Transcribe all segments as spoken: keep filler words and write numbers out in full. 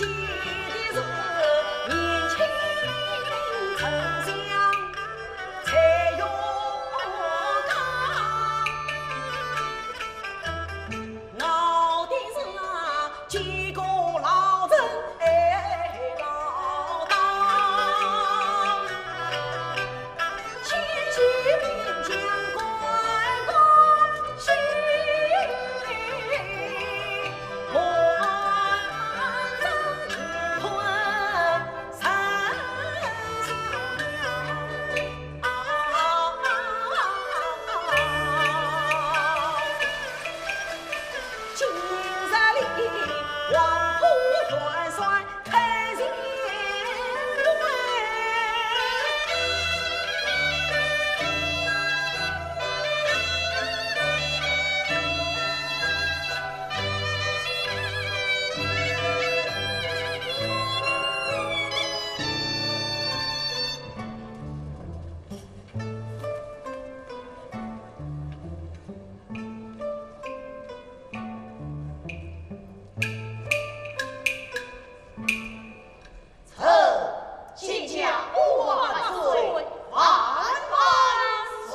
臣见驾万岁，万万岁。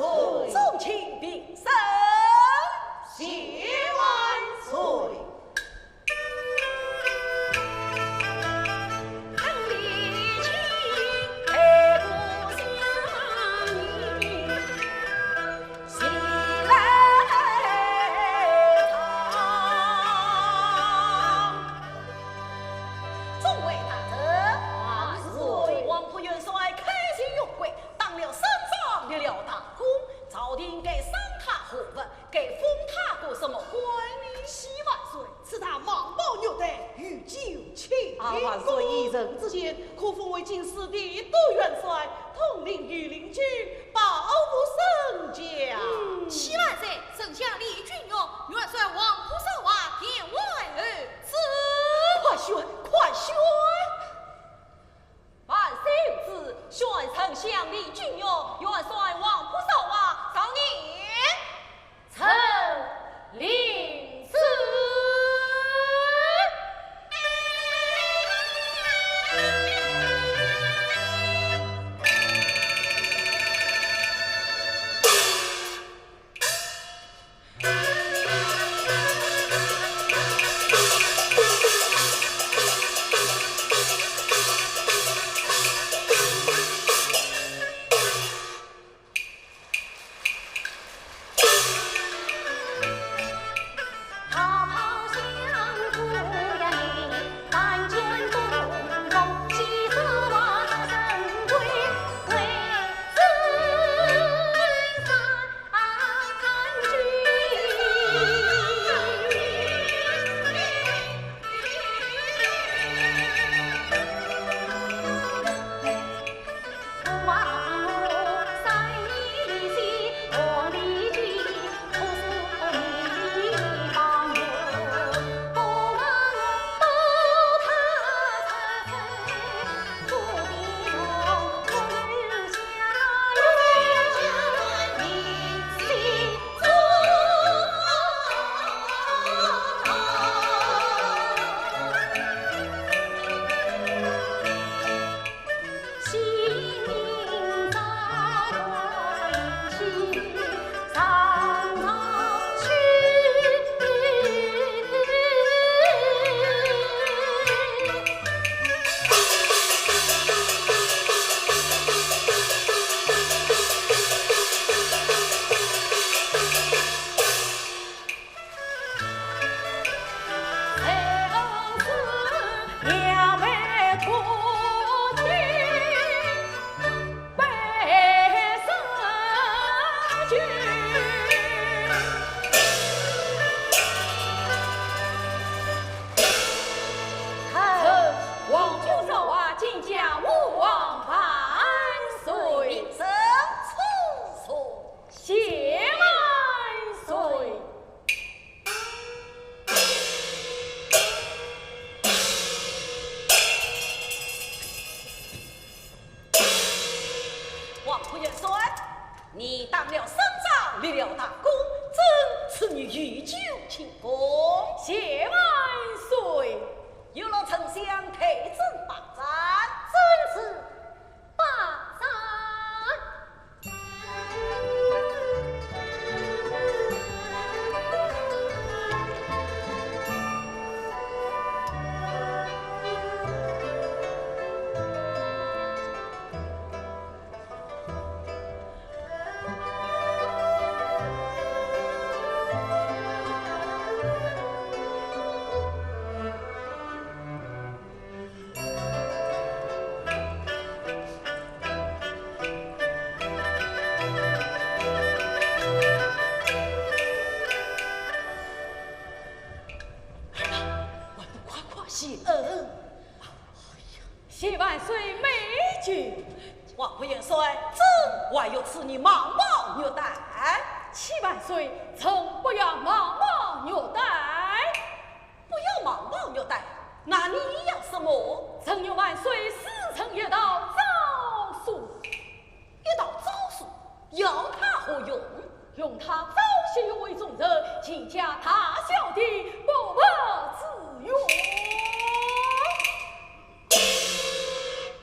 众卿平身。谢万岁。 众位大臣，万岁！黄埔元帅开前越国，打了胜仗，立了大功，朝廷该赏他何物，该封他个什么官呢？启万岁，此次望报玉带，御酒请功。啊，万岁！一人之见，可封为京师提督元帅，统领御林军，保护圣驾。启万岁，圣驾李君玉，元帅黄埔少华，殿外候旨。快宣，快宣！万岁有旨，宣丞相李君玉，元帅黄埔少华，上殿。臣领旨。 王君少华，见驾，吾皇万岁。平身。谢万岁。王侯元帅，你打了胜仗，立了大功，朕赐你御酒庆功。谢万岁。有劳丞相退阵备战。遵旨备战。快快谢恩。 谢万岁美酒。王副元帅，朕还要赐你蟒袍玉带。启万岁，臣不要蟒袍玉带。不要蟒袍玉带，那你要什么？臣愿万岁赐臣一道诏书。 一道诏书，要它何用？用它昭雪御卫众人，尽加大小的不白之冤。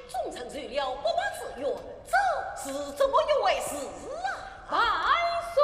众人受了不白之冤，这是怎么一回事啊？万岁！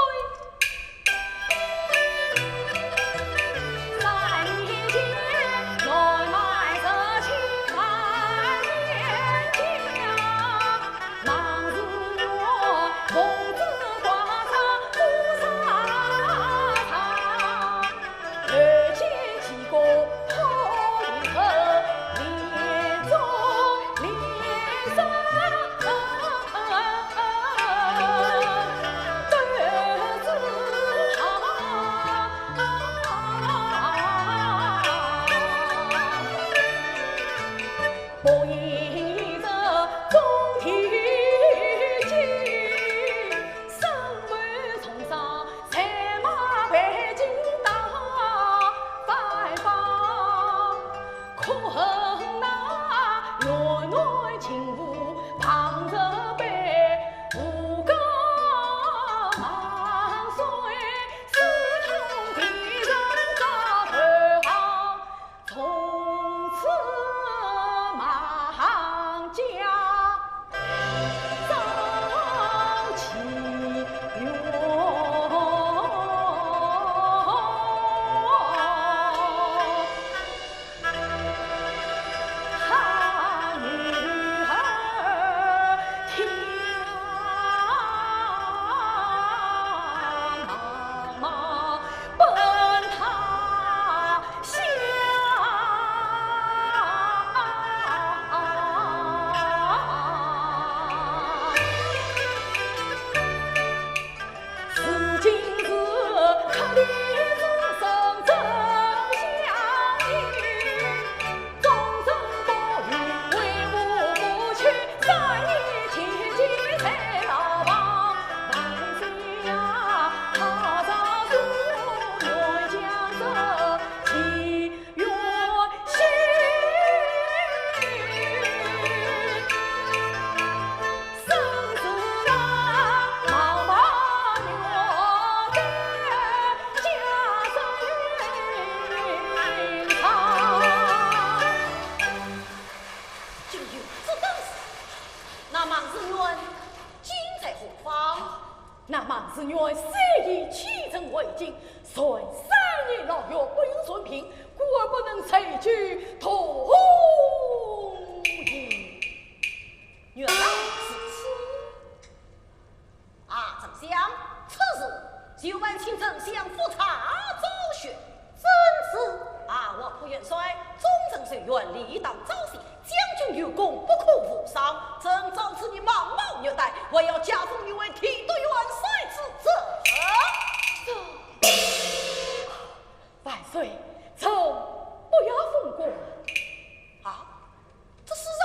竟有这等事，那孟士元今在何方？那孟士元虽已启程回京， 受三年牢狱不用任凭，故而不能随去投降。原来如此。啊，丞相，此事就烦请丞相复查昭雪。遵旨。啊，王副元帅，众臣受冤，理当昭雪，将军有功，不可无赏。朕诏赐你蟒袍玉带，还要加封你为提督元帅之职。这 万岁，臣不要封官。啊，这世上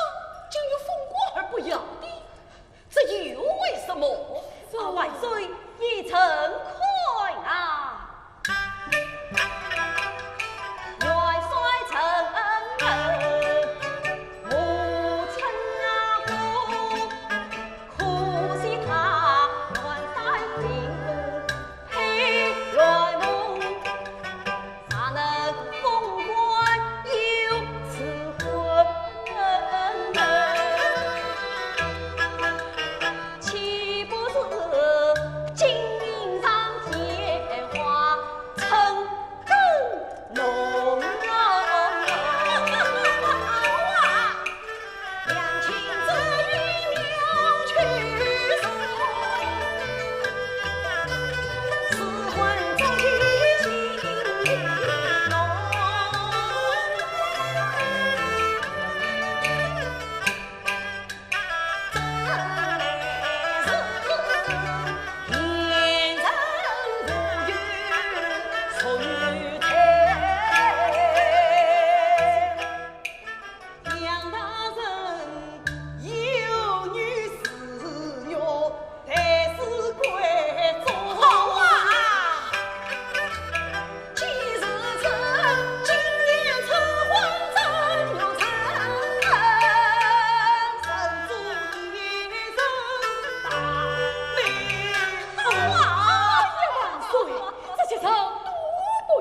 竟有封官而不要的，这又为什么？啊，万岁，依朕看啊。元帅臣恩，母亲啊，可惜他远在京都， 配鸾凤，哪能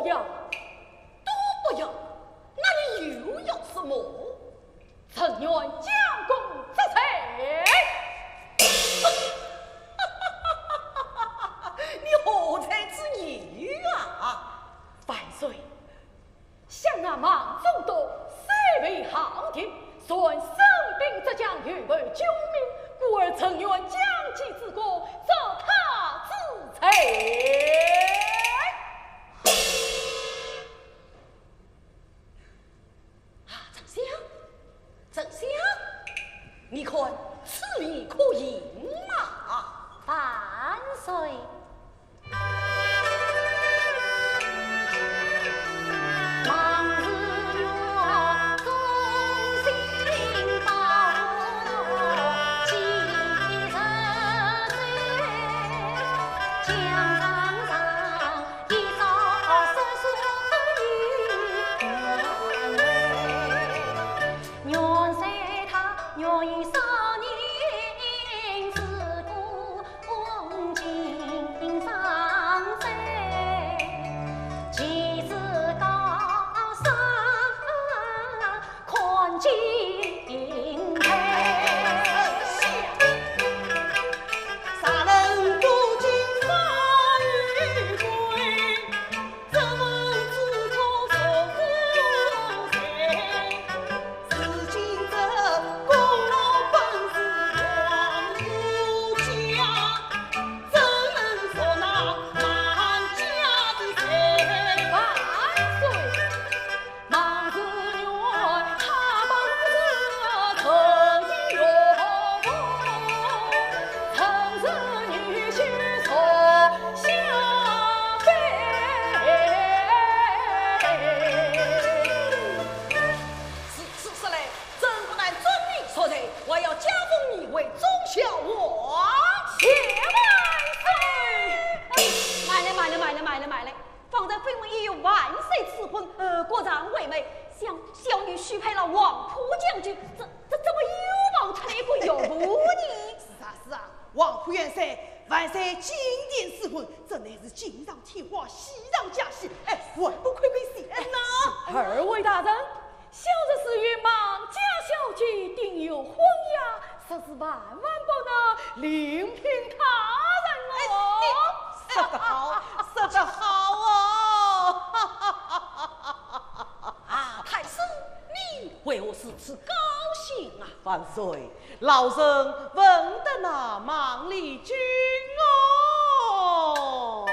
要，都不要，那你又要什么？ 呈元将功折罪。你何罪之有啊？万岁，想那孟仲达虽为豪杰，然身兵浙江，有谋救命，故而呈元将计之功，折他之罪。 啊，丞相，丞相，你看此理可行吗？万岁。如此说来，朕不但准你赦罪，还要加封你为忠孝王。谢万岁！慢来，慢来，慢来，慢来，慢来！方才分明已有万岁赐婚，呃，国丈为媒，想小女许配了黄埔将军，这，这怎么又冒出来一个岳父呢？是啊，是啊，黄埔元帅，万岁金殿赐婚，这乃是锦上添花，喜上加喜。哎，还不快快谢恩呐？二位大人， 小侄是与孟家小姐订有婚约，实是万万不能另聘他人哦。哎，你说得好，说得好哦。啊，太师，你为何如此高兴啊？万岁，老身闻得那孟丽君哦，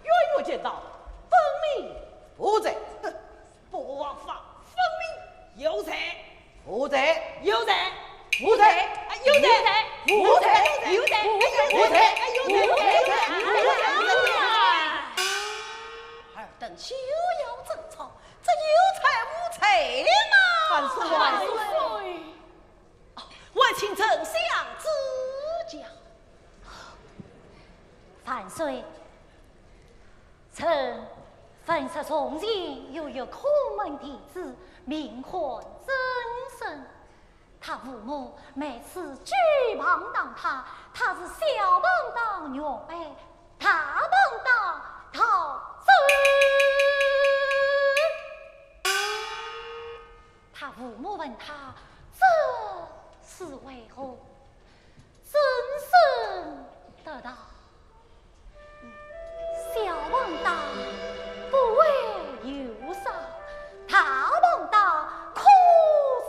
冤冤见到，分明无罪。哼，不枉法，分明有罪。无罪。有罪。无罪。啊，有罪。无罪。无罪。有罪。无罪。有罪。有罪。二等休要争吵，这有罪无罪嘛？万岁。万岁。哦，还请丞相指教。万岁， 臣闻说从前有一孔门弟子，名唤曾参。他父母每次举棒打他，他是小棒打玉杯，大棒打桃子。他父母问他：“这为何真正得到？小王道不为有伤，大王道可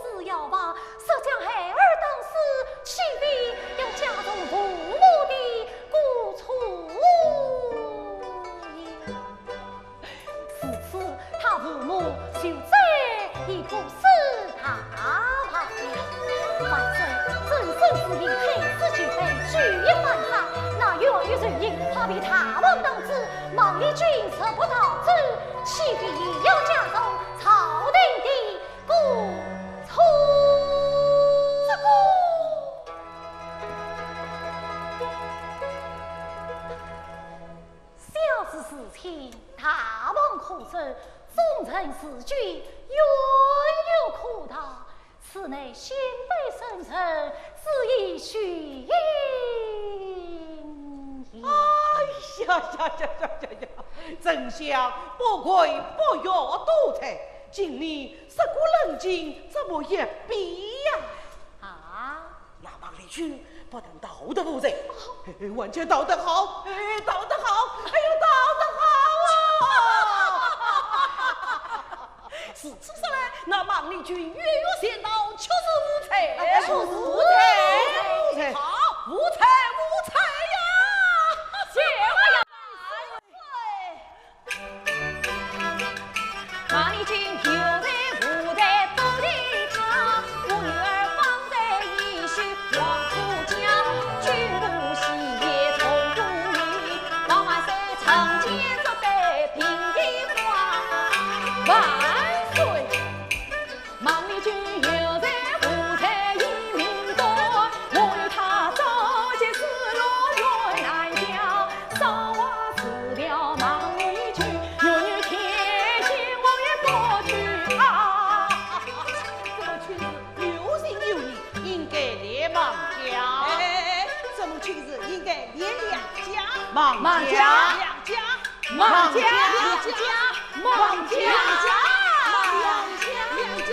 是要亡。若将孩儿打死，岂非要加重父母的过错也？ 自此，他父母就再也不是他了。万岁，朕生死明白，此举非举一反三，那岳飞受惊，怕被大王打死，孟丽君若不逃走，岂非也要加重朝廷的过错？这个，小子自清， 大王可赦，忠臣事君，冤有可恕，此乃先辈圣人之以许也。哎呀呀呀呀呀呀！丞相不跪不要多罪，今你事过冷静，怎么一比呀？啊？ 那孟丽君不但逃得无罪，嘿嘿，还逃得好，嘿嘿，逃得好，哎呦，逃得好啊！如此说来，那孟丽君冤有险道，确是无罪，哎，确是无罪，无罪。好，无罪，无罪呀！谢万岁。 孟丽君有罪无罪不理他，我女儿方才已许王夫家，君不喜也从不理，望万岁成见，做得平的话。万岁！孟丽君有罪无罪已明白，我与她早结丝罗乱难解，少话辞掉孟丽君，有女天下我也不娶啊。这么亲事有情有义，应该联孟家。哎，这么亲事应该联梁家。孟家。孟家。梁家。 孟家，孟家，孟家，孟家，梁家。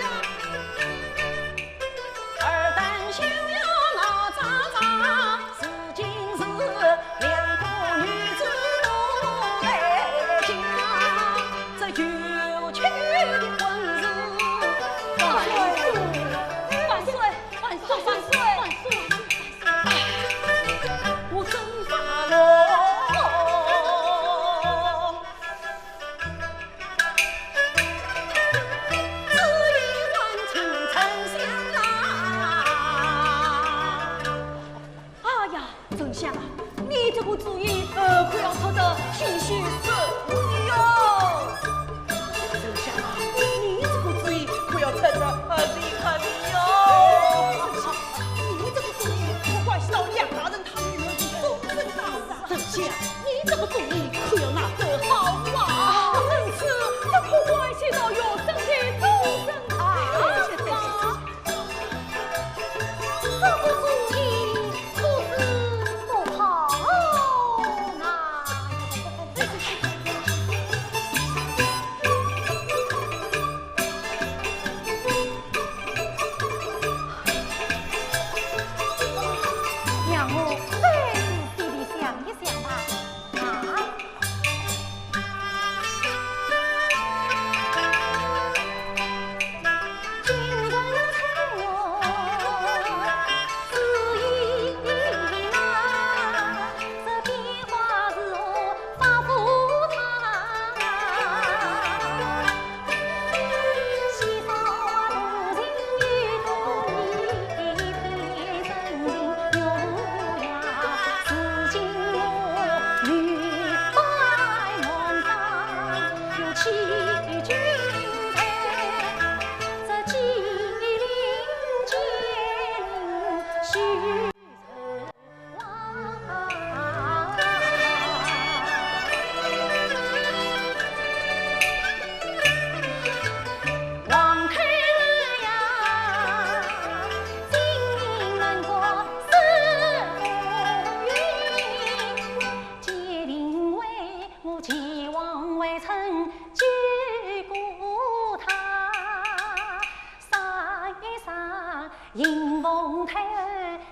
万岁，万岁，万岁，万岁！ 哎呀，丞相啊，你这个主意，呃，可要出得体恤神明哟。丞相啊，你这个主意可要出得合情合理哟。丞相，你这个主意可关系到梁大人他们两人的终身大事啊。丞相，你这个主意可要拿得好啊。啊，如此，这可关系到学生的终身大事啊。 这个主意可是不好拿。让我再细细地想一想吧。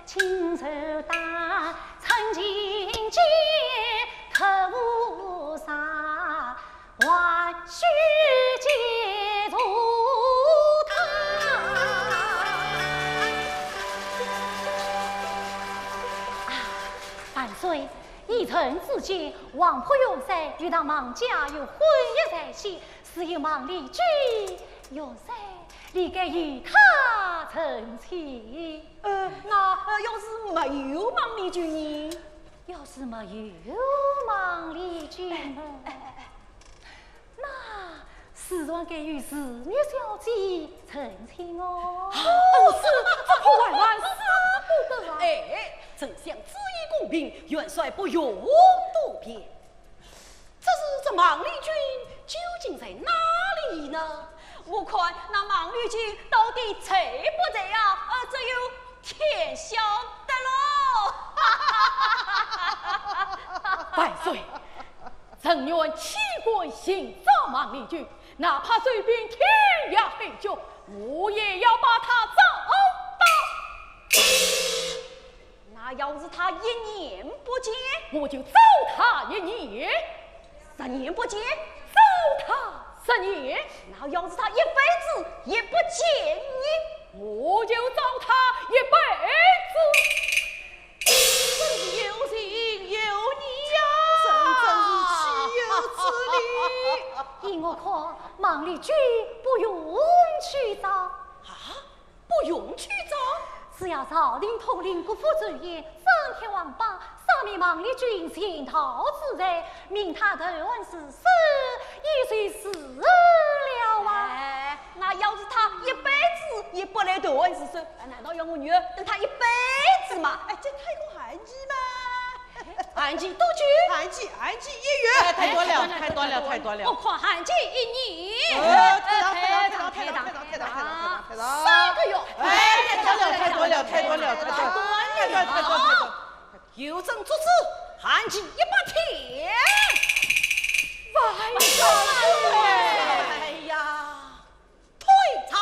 亲手打，曾经见客无杀，还须解除他。啊，万岁，依臣之见，王伯元帅与那孟家有婚约在先，是有孟丽君，元帅理该与他成亲。 呃，那，呃，要是没有孟丽君呢？要是没有孟丽君呢？哎，哎，哎，哎。那自然该与紫鹃小姐成亲哦。哦，是，这可万万使不得啊！哎，丞相主意公平，元帅不用多辩。 只是这孟丽君究竟在哪里呢？我看那孟丽君到底在不在呀？呃，只有天晓得喽。万岁，臣愿弃官寻找孟丽君，哪怕走遍天涯海角，我也要把她找到。 那要是他一年不见？我就找他一年。十年不见？找他十年。那要是他一辈子也不见你？我就找他一辈子。真是有情有义呀！真正是岂有此理！依我看，孟丽君不用去找。啊？ 不用去找？只要朝廷通令，各府奏演，张贴皇榜，赦免孟丽君潜逃之罪，命她投案自首，也就是了啊。哎，那要是她一辈子也不来投案自首，难道要我女儿等她一辈子吗？哎，这太过寒气嘛。 限期多久？限期，限期一月。哎，太短了，太短了，太短了。我看限期一年。哦，太长，太长，太长，太长，太长，太长，太长，太长。三个月。哎，太短了，太短了，太短了，太短了，太短，太短，太短。有朕作主，限期一百天。万岁！哎呀！ 退朝。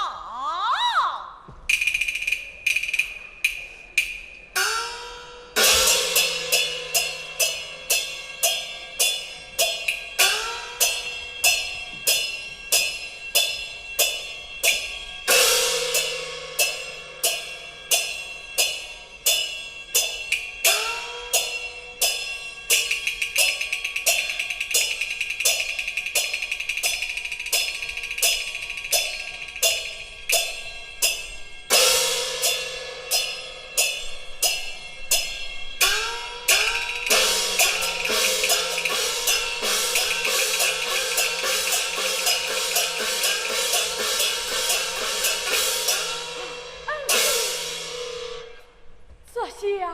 这下，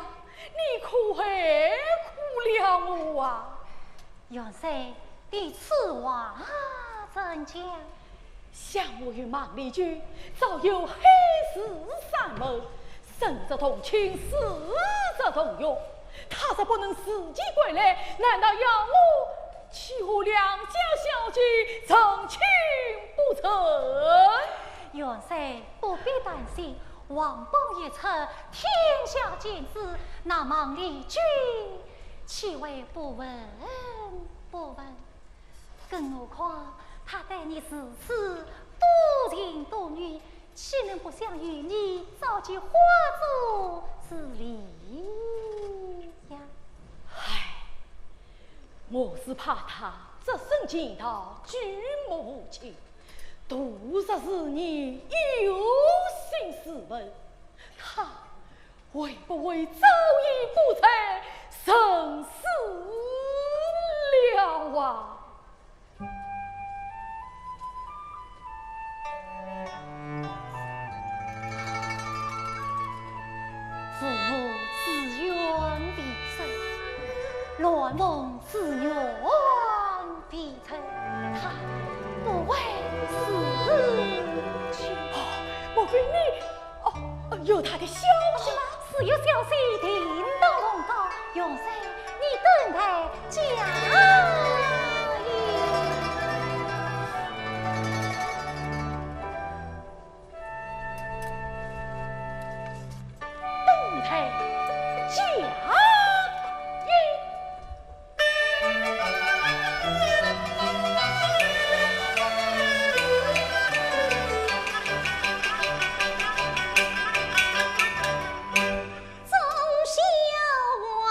你可害苦了我啊！元帅，你此话怎讲？想我与孟丽君早有海誓山盟，生则同亲，死则同穴。她若不能自己归来，难道要我去和良家小姐成亲不成？元帅不必担心， 皇榜一出，天下皆知，那孟丽君岂会不闻不问？更何况她待你如此多情多义，岂能不想与你早结花烛之礼呀？唉，我是怕她只身前逃，举目无亲， 度日如年，忧心如焚，她会不会早已不在人世了啊？父母之冤必伸，乱梦之冤必 她不会死去。哦，莫非你，哦，有她的消息吗？是有消息，定到龙高，元帅，你等待佳音。等待佳音。众小王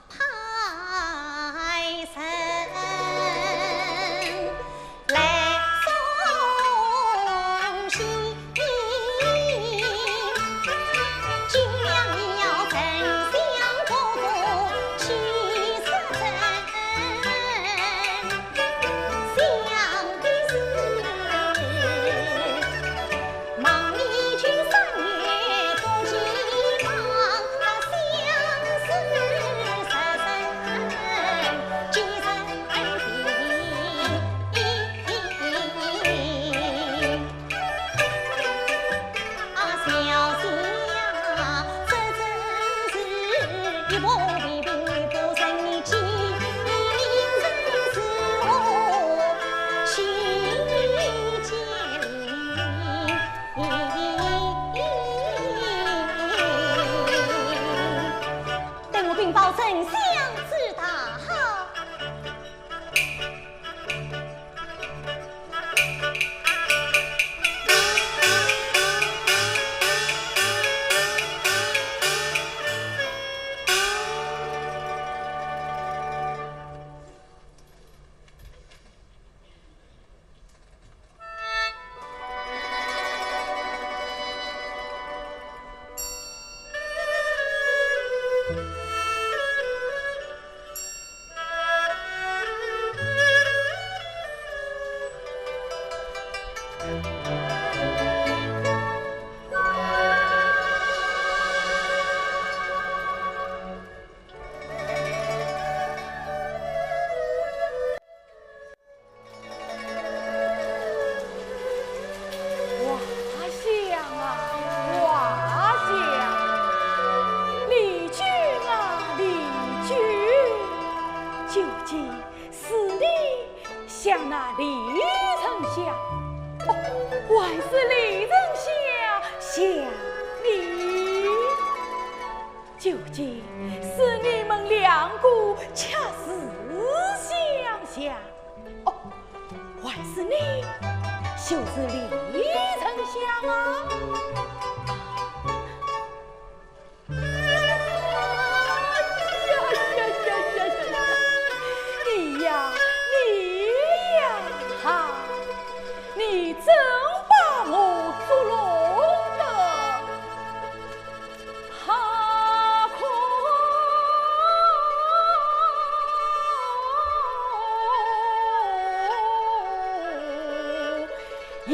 派人来送信，将要丞相国父去出征，想的是 望你君三月多期望，相思十分几时地。啊，小姐啊，这真是一步未平，不成你机灵人是我去见礼。 等我禀报丞相知道。华相啊，华相，李君啊，李君，究竟是你想那李丞相？哦，还是李丞相想你？ 究竟是你们两个恰似相像？哦，还是你，就是李丞相啊？哎呀呀呀呀呀！你呀，你呀，哈，你真把我捉弄得 好苦也。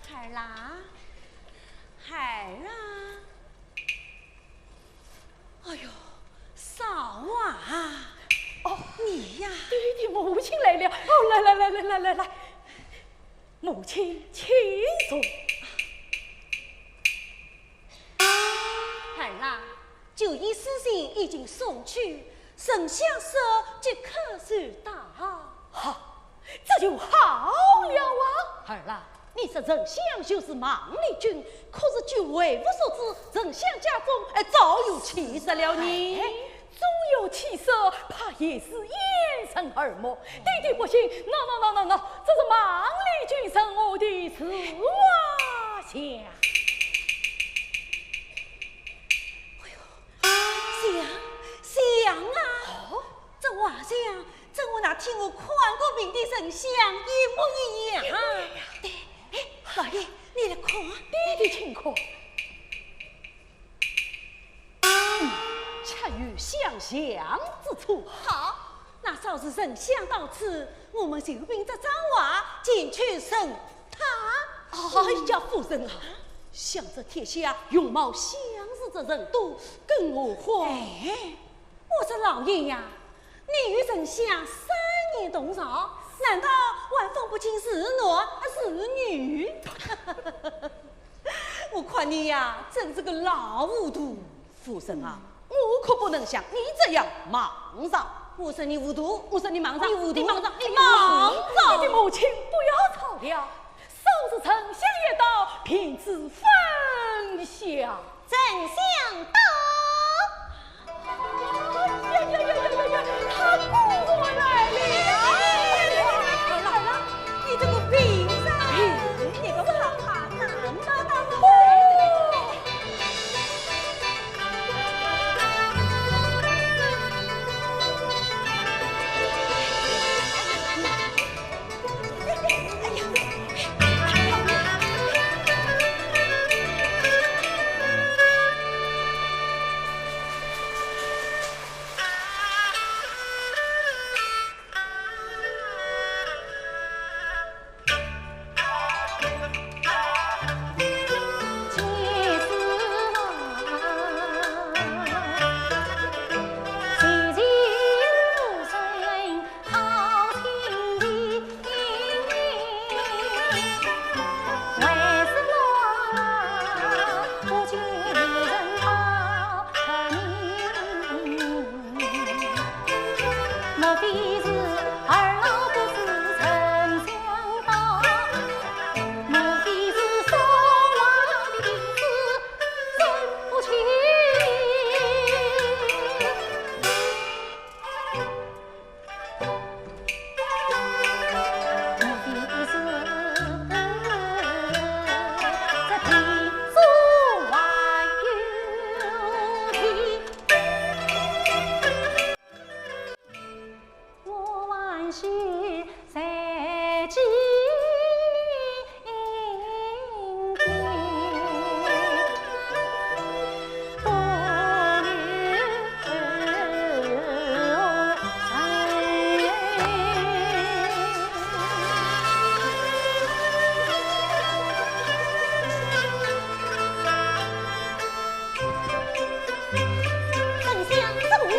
孩儿啦，孩儿啦。哎呦，嫂啊！哦，你呀。爹爹，母亲来了。哦，来来来来来来来，母亲请坐。孩儿啦， 酒宴书信已经送去，丞相说即刻就到。好，这就好了啊！儿啊，你说丞相就是孟丽君，可是据为父所知，丞相家中，哎，早有妻室了呢。哎，总有妻室，怕也是掩人耳目。爹爹不信，喏喏喏喏喏，这是孟丽君说我的实话呀。 哎呦，像，像啊！哦？这画像，正和那替我看过病的丞相一模一样。一模一样。对，哎，老爷，你来看。爹爹请看。嗯，恰有相像之处。好，那稍时丞相到此，我们就凭这张画前去审他。哎呀，夫人啊，想这帖下容貌相似之人多，更何况……哎，我说老爷呀，你与丞相三年同朝，难道还分不清是男是女？我看你呀，真是个老糊涂。 夫人啊，我可不能像你这样莽撞。我说你糊涂，我说你莽撞，你糊涂，你莽撞，你莽撞。你莽撞。你的母亲不要吵了，稍时丞相也到，便知分晓。丞相到。哎呀呀呀呀呀呀，他果然来了。来了，来了，你这个病人，病人。你个怕怕难道当不来？ 丞相，这个话。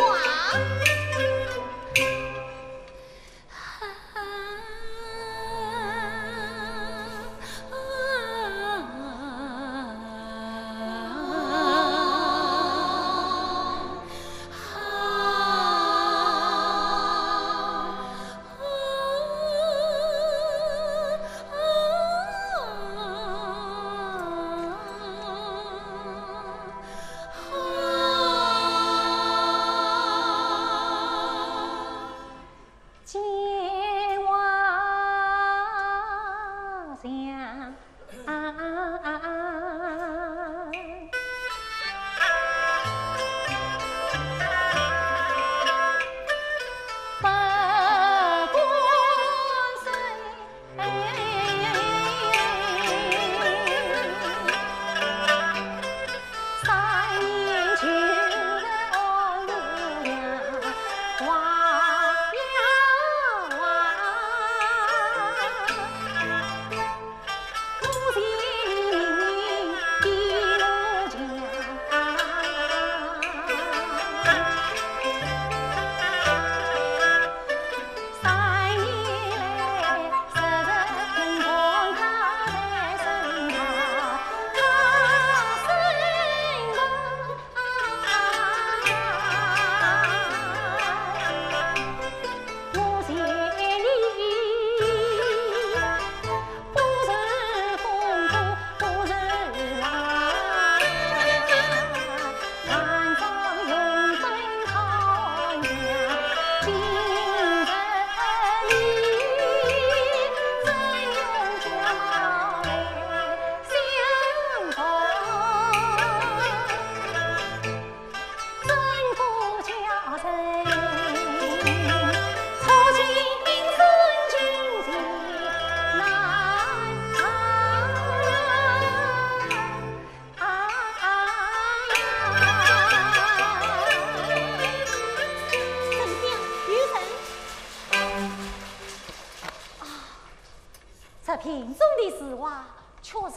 瓶中的字画，确实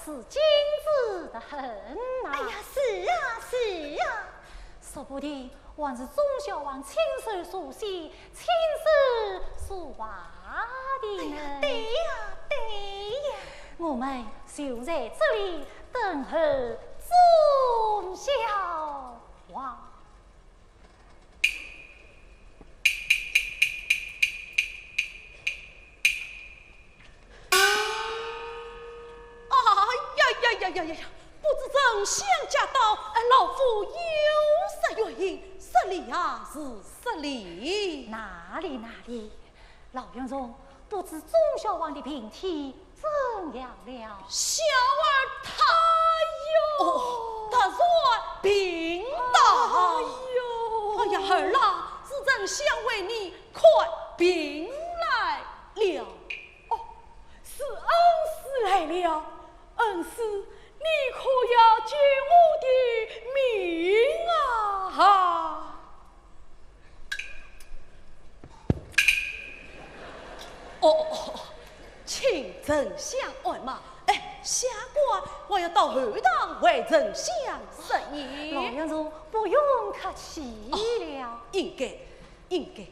是精致得很呐。哎呀，是啊，是啊。说不定还是钟孝王亲手书写、亲手书画的呢。哎呀，对呀，对呀。我们就在这里等候钟孝王。 哎呀呀呀呀呀呀！不知丞相驾到，哎，老夫有失远迎，失礼啊，是失礼。哪里哪里，老袁荣，不知钟孝王的病体 怎样了？小儿他哟，哦，突然病倒。哎呦，哎呀，儿啊，是丞相为你看病来了。哦，是恩师来了。恩师，你可要救我的命啊！哈。 哦，哦，哦，请丞相安马。哎，下官还要到后堂为丞相设宴。老袁荣，不用客气了。哦，应该，应该。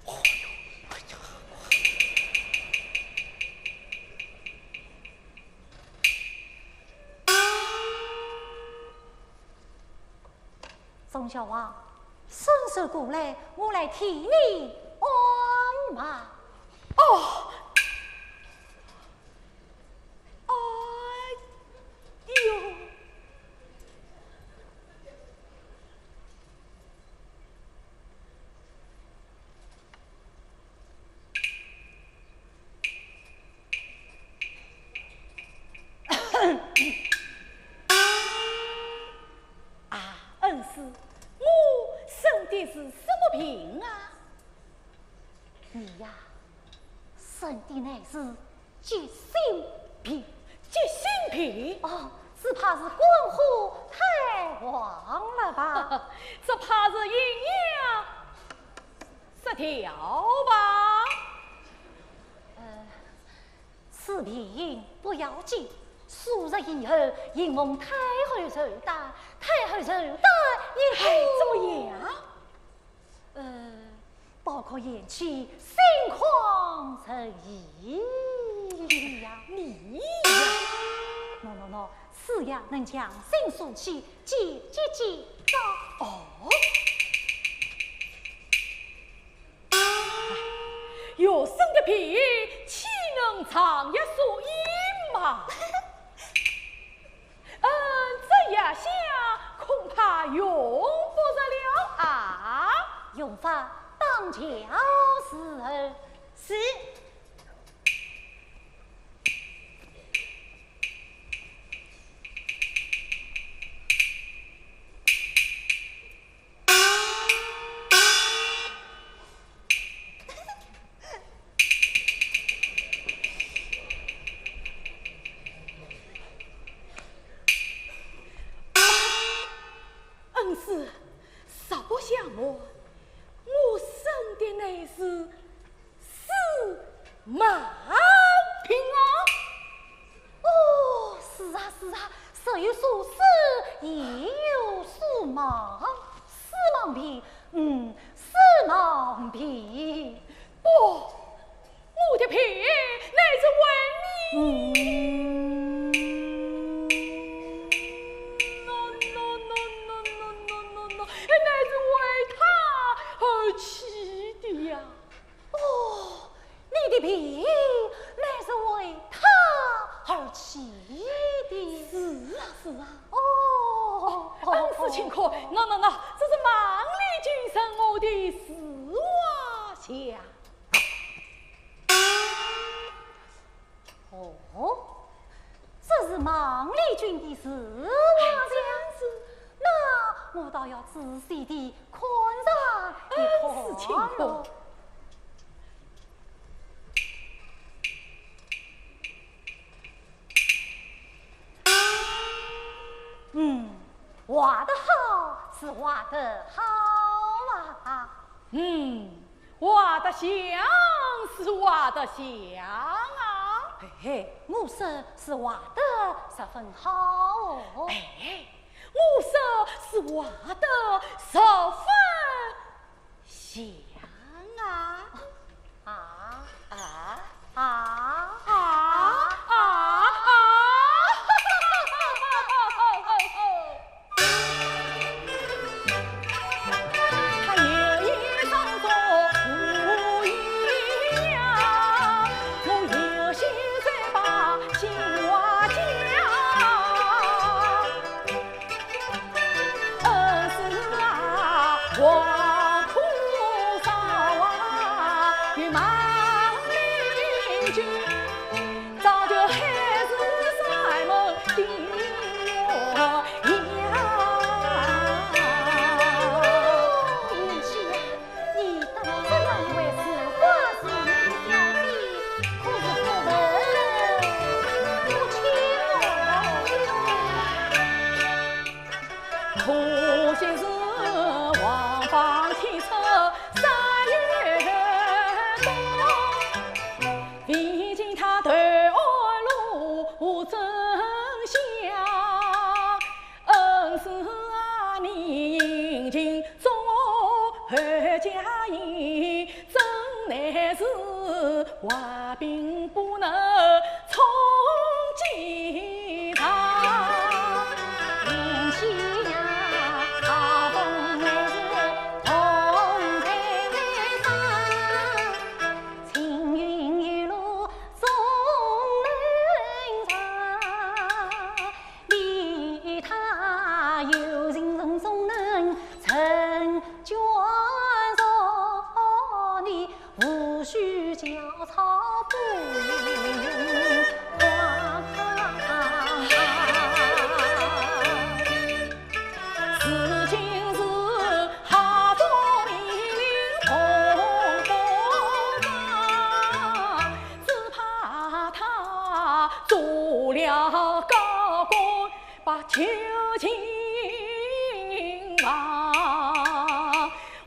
哦哟，哎呀。 钟孝王，伸手过来，我来替你按脉。哦，哎呦！ 啊，恩师，我生的是什么病啊？你呀，生的乃是急性病。急性病？哦，只怕是肝火太旺了吧？只怕是营养失调吧？呃， 此病不要紧，数日以后，因蒙太后寿诞，太后寿诞以后，哎，怎么样？呃，包括延期，心旷神怡呀。你呀。喏，喏，喏，此药能强心舒气，解急急躁。哦。 学生的病，岂能长夜数阴嘛？嗯，这药香恐怕用不着了啊。用法当教伺候。是。 恩师，实不相瞒，我生的乃是 是盲病啊？哦，是啊，是啊，时有所思，夜有所梦，是盲病，嗯，是盲病。不，我的病乃是为你，嗯，no, no, no, 乃是为他而起的呀。 哦，你的病乃是为他而起的。是啊，是啊。哦，哦，恩师请看，哦，哦。喏，喏，喏，这是孟丽君赠我的字画像。哦，这是孟丽君的字画像。哎，正是。那我倒要仔细地 看上一看。恩师请看。嗯，画得好，是画得好啊。嗯，画得像是是画得像啊。嘿嘿，我说是画得十分好哦。哎，我说是画得十分像啊。啊，啊，啊，啊，啊，啊。你到这样一位似花似玉的小姐，可是不能不请哦。可惜是王法天策三月冬，未见他投安路真相。 恩师啊，你殷勤忠厚加言，怎奈是滑冰不能冲几丈。云溪呀，好风来是同台上，青云一路总能上。 你他有情人总能成眷属，你无需焦躁不用慌。如今是好风凛凛风不长， 只怕他做了高官把旧情忘。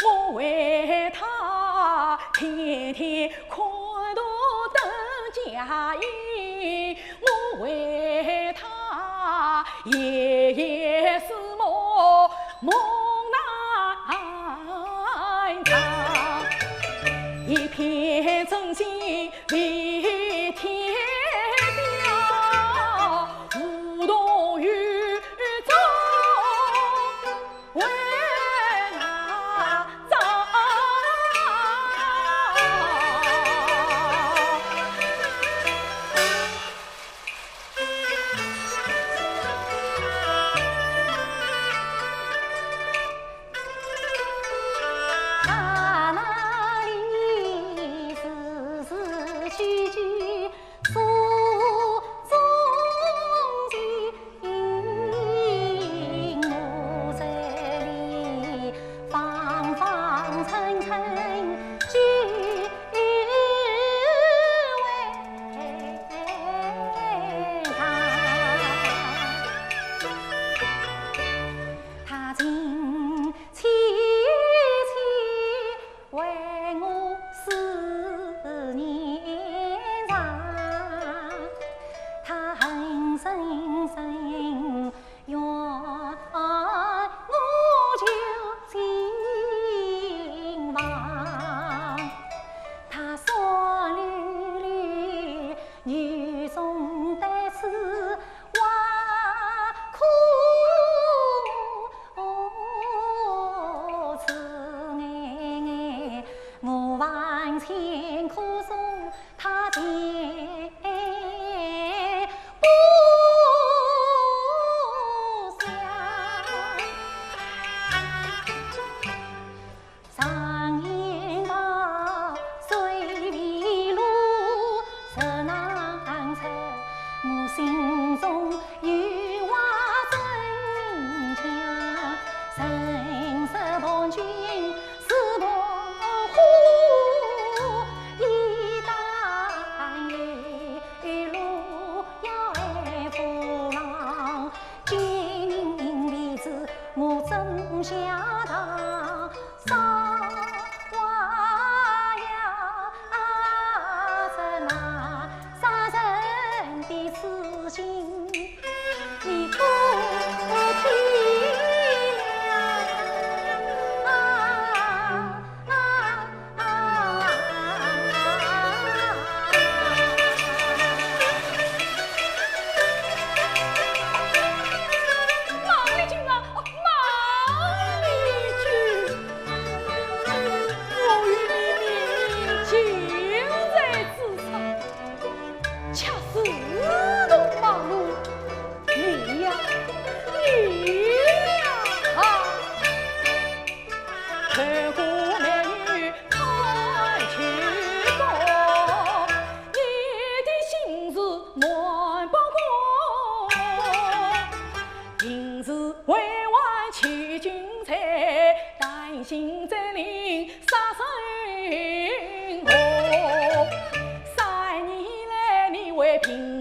我为他天天看图登甲乙，我为他夜夜思梦梦难长。一片真心 为天表，无动于衷为哪桩。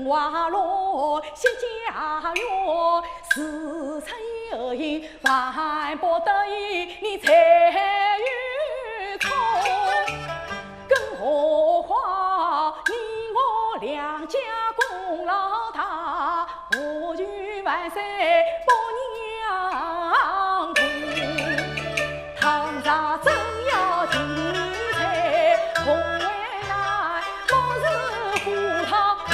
花落谢家园，自此有情万不得已，你才有空。更何况你我两家功劳大，何须万岁不让步？倘若真要定你罪，恐为难，莫是赴汤蹈火。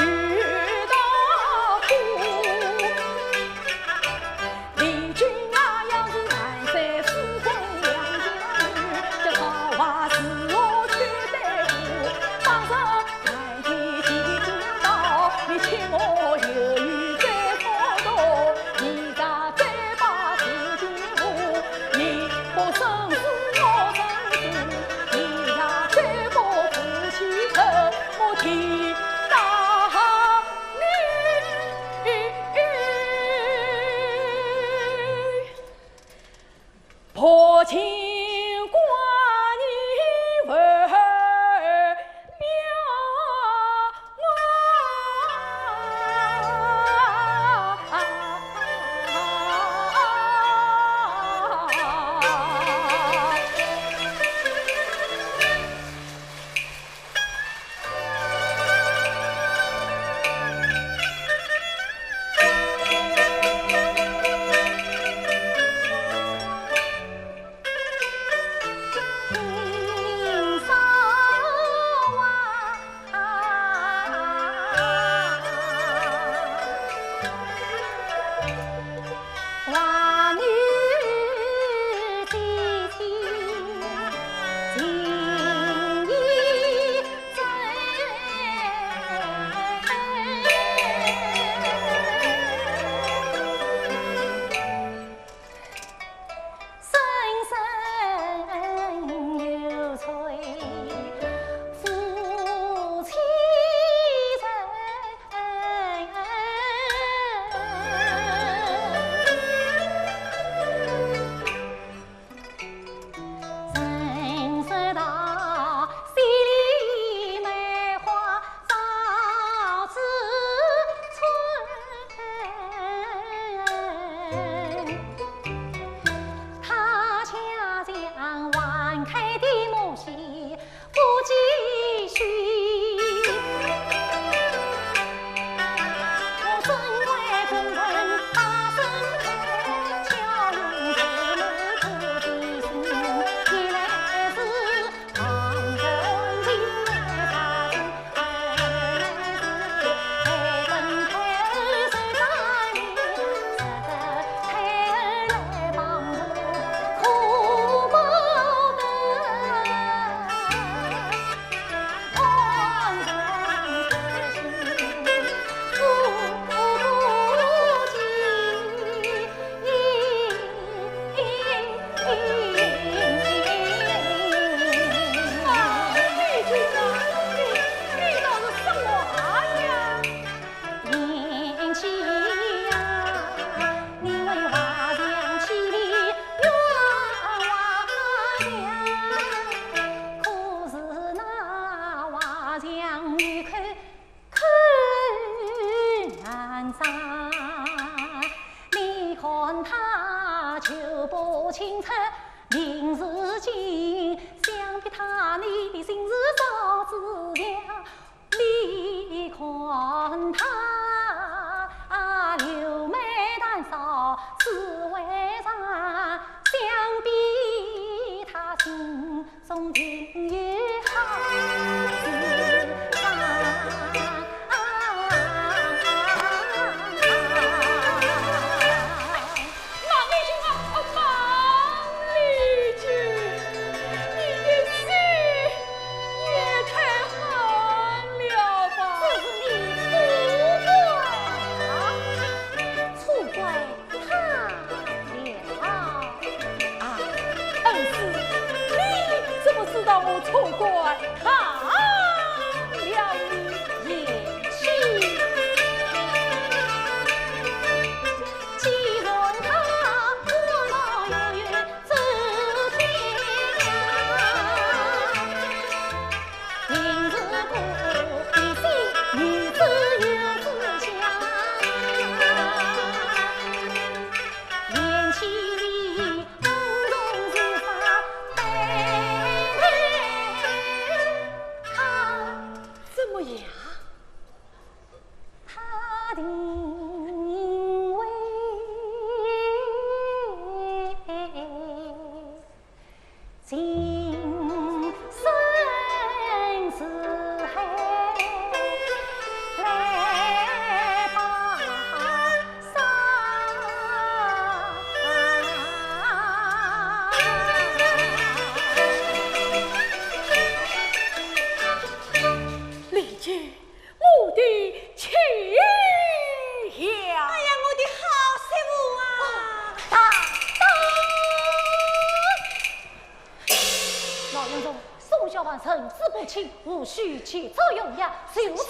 人之不亲，无须去作佯呀，就此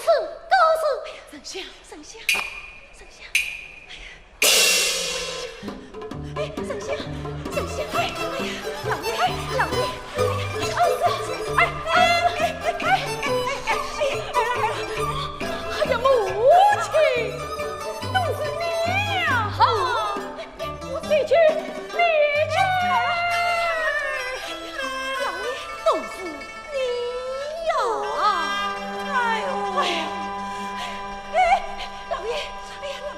告辞。哎呀，丞相，丞相，丞相，哎呀，哎，丞相，丞相，哎，哎呀，老爷，哎，老爷，哎呀，哎呀，哎呀，哎呀，哎呀，哎呀，哎呀，哎呀，哎呀，母亲，都是你呀！哈！ 我这就离去。老爷，都是你呀！哎呦，哎呀，哎，老爷，哎呀，老爷。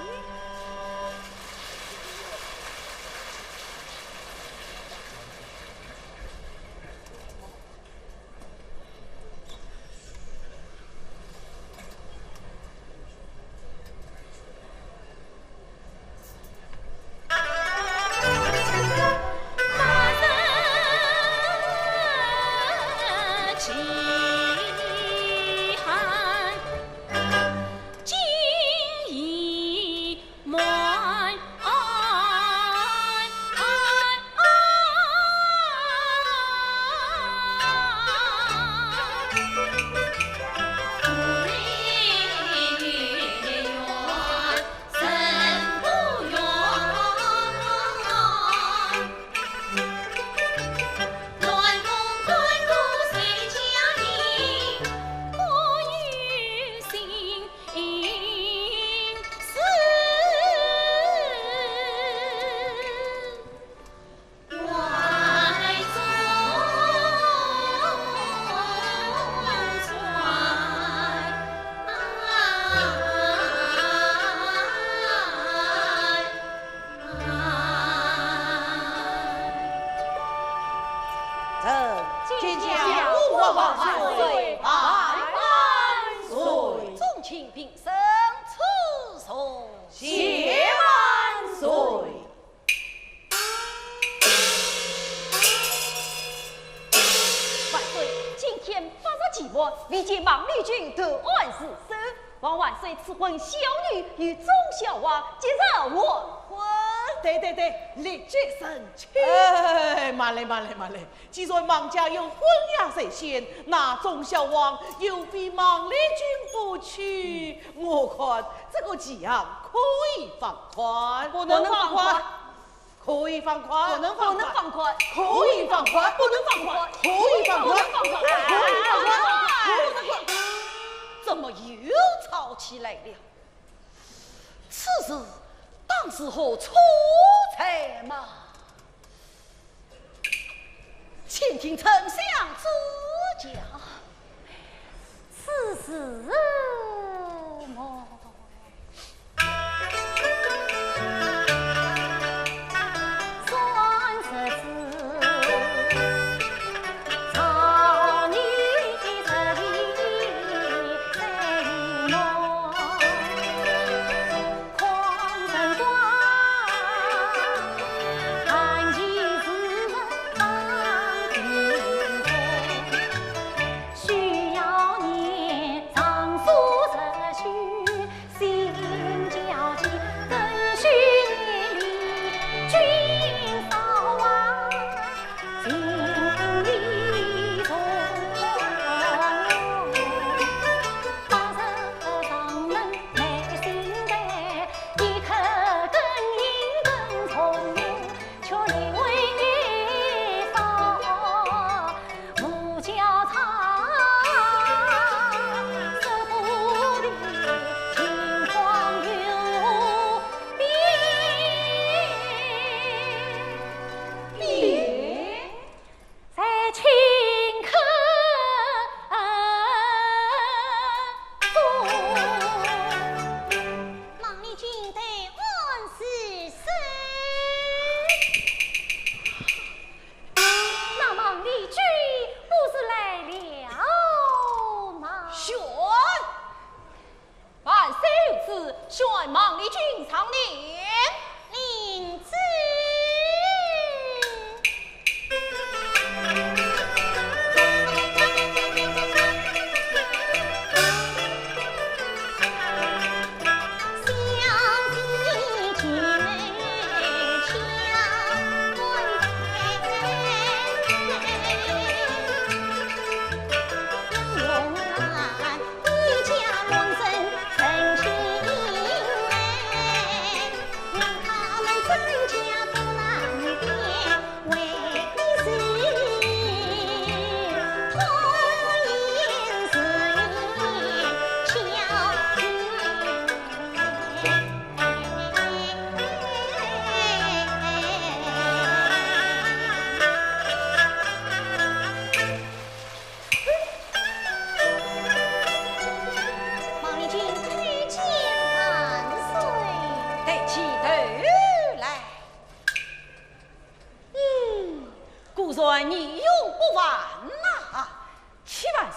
众卿平身，赐座。谢万岁。 万岁，今天八日期满，未见孟丽君投案自首，望万岁赐婚小女与钟孝华，即日完婚。对对对，立即成亲。哎，慢来，慢来，慢来！既然孟家有婚约在先，那钟孝华又非孟丽君不娶，我看这个期限可以放宽。不能放宽。 可以放宽，不能放宽，不能放宽，可以放宽，不能放宽，可以放宽，不能放宽，可以放宽，不能放宽。怎么又吵起来了？此事当是何处才嘛？且听丞相主讲。此事么，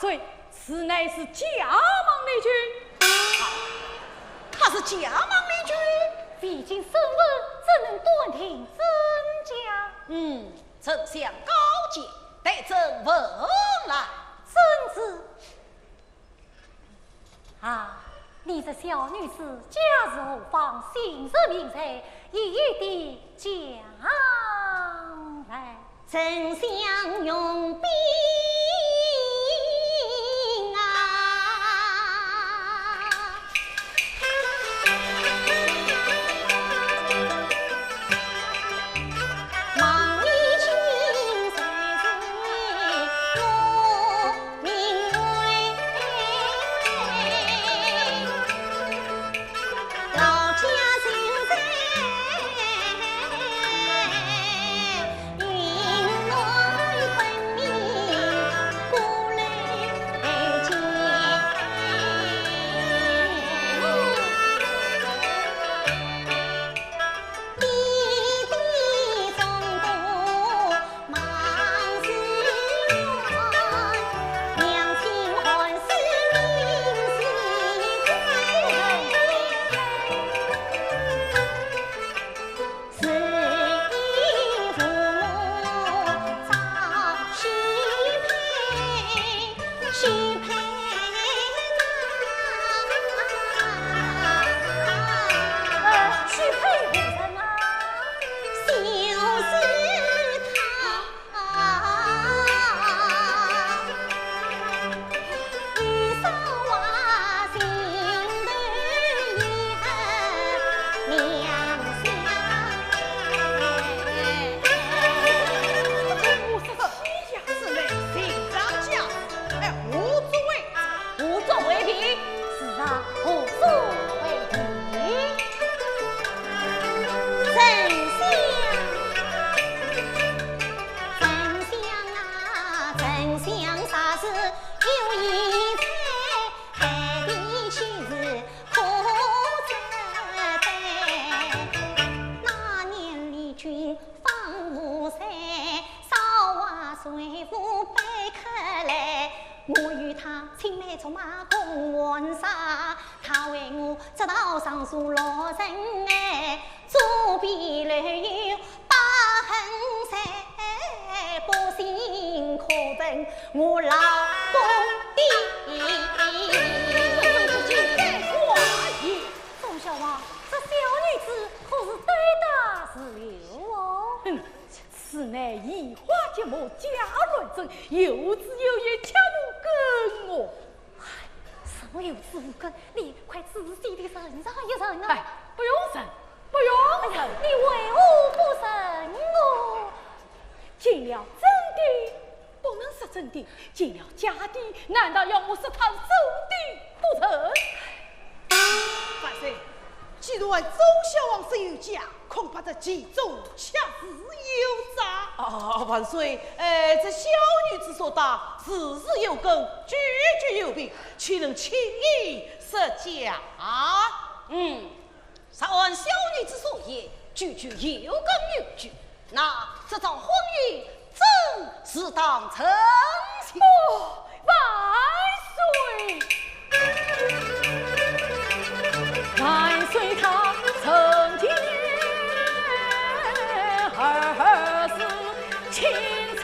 所以，此乃是假冒丽君。啊，她是假冒丽君？未经审问，怎能断定真假？嗯，丞相高见，待朕问来。遵旨。啊，你这小女子家住何方，姓甚名谁，一一地讲来。 丞相容禀啊。呃，许配何人啊？哎呀，是嘞，寻常家事，哎，何足为，何足为凭。是啊，何足为凭？丞相，丞相啊，丞相啥事有言在，海边去是可责备。那年丽君 方无罪，少华随父被扣来。我与他青梅竹马共玩耍，他为我折刀上书六十眼，左边留有八痕痕，不幸可问我老公的。众小王，这小女子可是胆大如牛哦。哼， 此乃移花接木假乱真，有子有言，切勿跟我。哎，什么有子无根？你快仔细地认上一认啊！哎，不用认，不用认。哎呀，你为何不认哦？进了真的不能说真的，进了假的，难道要我说他真的不成？万岁，既然周孝王说有假， 恐怕这其中恰是有诈。啊，万岁，呃，这小女子说的字字有根，句句有凭，岂能轻易说假？嗯，若按小女子所言，句句有根有据，那这桩婚姻 正适当成亲。哦，万岁！万岁他成亲二字清唱。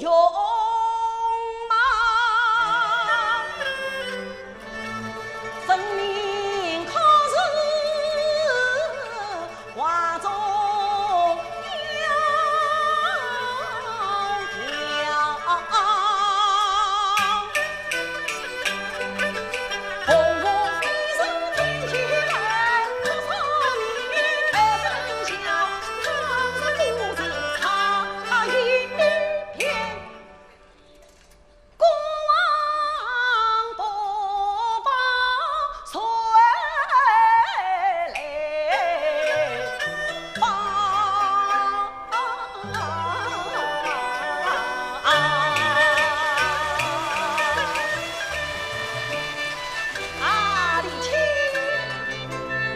容貌分明可是画中窈窕。红红的人间来，可说你的本相，若是不是差一点。 国王不把谁来帮。啊，李卿，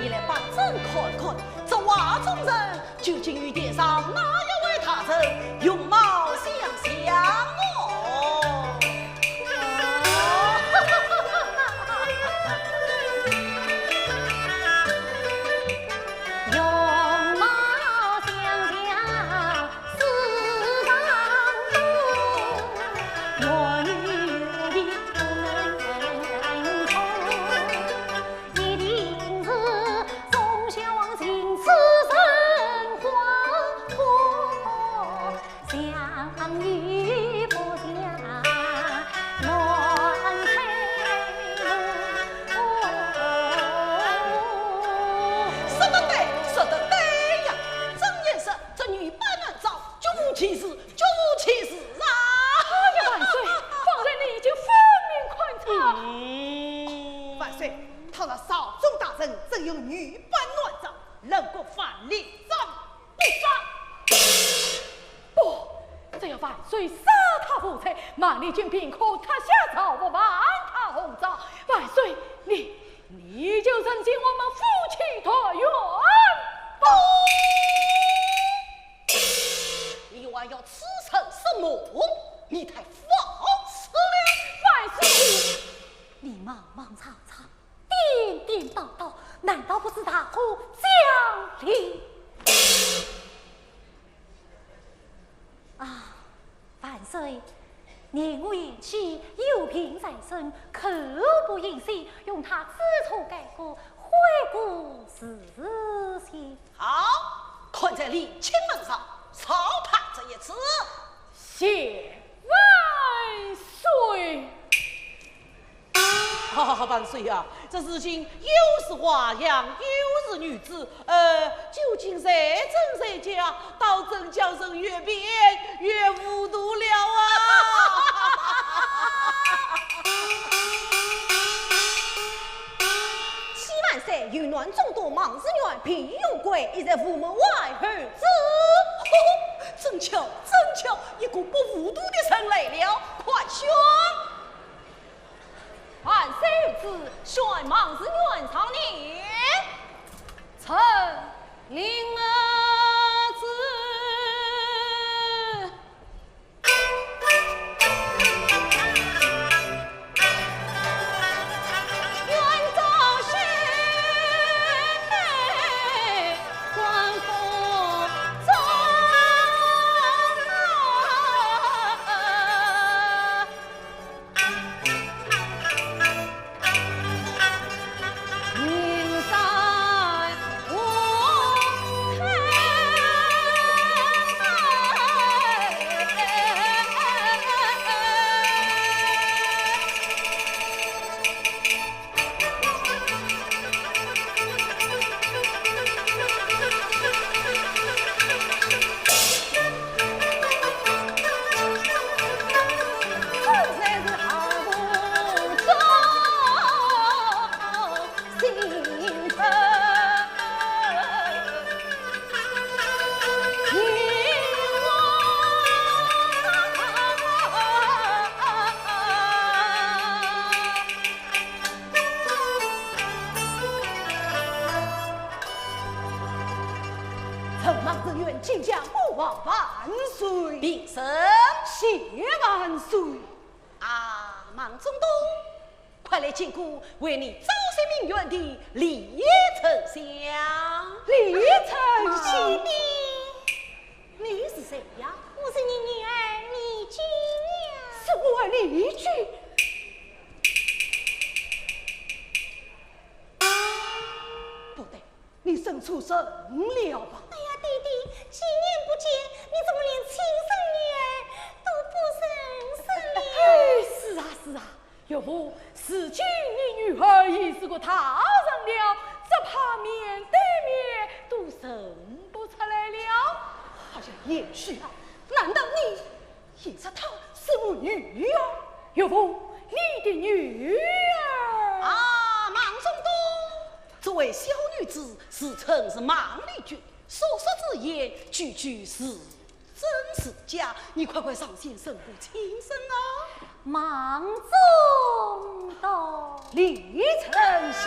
你来帮朕看看，这画中人 究竟与殿上哪一位大人容貌相像哦？容貌相像四方多，若有一不能同。 一定是宋孝王行事生活，相与不相，乱配。说得对，说得对呀！真言说，这女扮男装，绝无其事， 绝无其事啊！哎呀，万岁，方才你已经分明看着。嗯。万岁，倘若朝中大臣真有女扮男装，冷宫万里斩不杀。不，只要万岁杀她无罪，万里军兵可脱下朝服，还她红妆。万岁，你，你就成全我们夫妻团圆吧。 你还要痴人说梦？你太放肆了！万岁，你茫茫草草，颠颠倒倒，难道不是大祸降临？啊，万岁，念我贤妻有病在身，口不应心，容她知错改过，悔过自新。 好，看在李卿份上，饶她这一次。谢万岁。啊，万岁呀，这事情又是花样，又是女子，呃，究竟谁真谁假，倒真叫人越辩越糊涂了啊！ 启万岁，有男中都孟士元、平原贵，一在午门外候旨。真巧，真巧，一个不糊涂的人来了，快宣。万岁有旨，宣孟士元上殿。臣领旨。 承蒙圣上金驾，吾皇万岁。平身。谢万岁。啊，孟中都，快来见过为你招贤鸣冤的李丞相。李丞相。你是谁呀？我是你女儿李君。就认了吧。哎呀，爹爹，几年不见，你怎么连亲生女儿都不认识了？哎，是啊，是啊，岳父，如今你女儿已是个大人了，只怕面对面都认不出来了。哎呀，贤婿啊，难道你 其实她是我女儿。岳父，你的女儿。啊，孟仲冬，这位小女子自称是孟丽君，所说之言句句是真是假，你快快上前认个亲生啊！孟仲冬。 李丞相。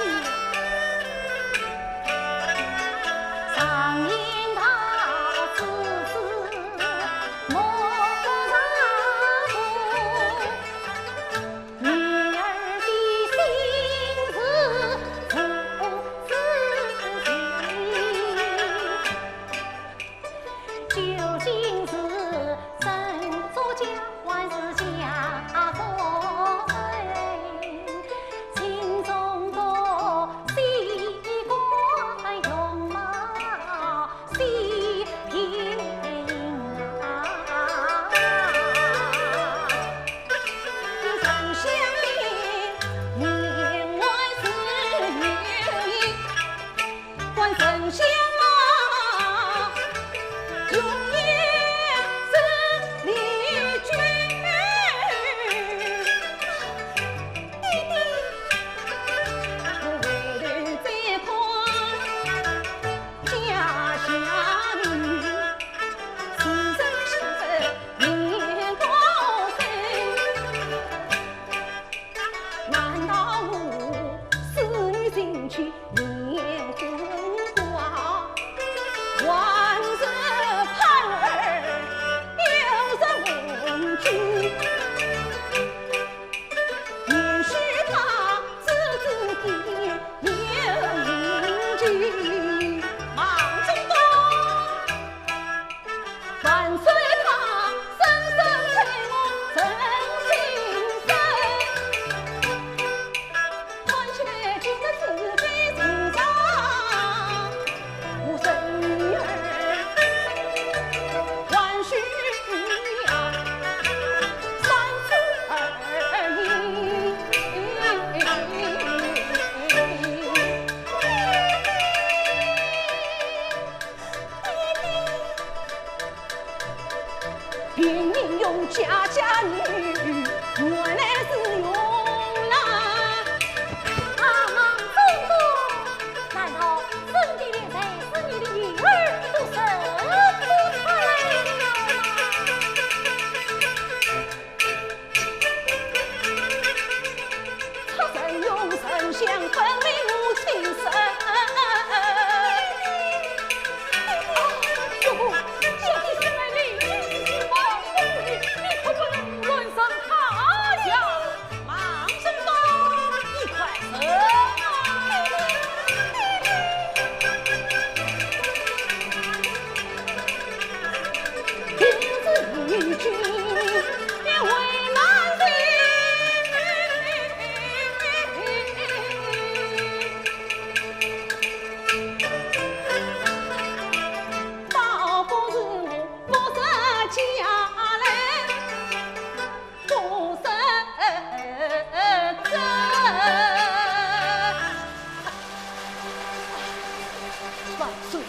万岁，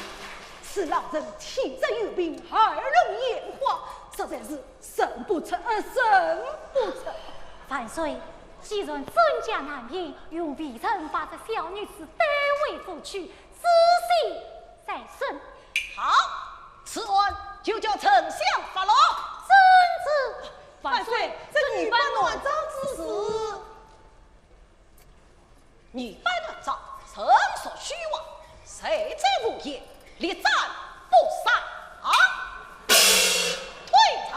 此老人体质有病，耳聋眼花，实在是 审不出，呃，审不出。万岁，既然真假难辨，容微臣把这小女子带回府去，仔细再审。好，此案就叫丞相发落。遵旨。万岁，这女扮男装之事。 女扮男装，纯属虚妄，罪在无言，立斩不杀。退朝。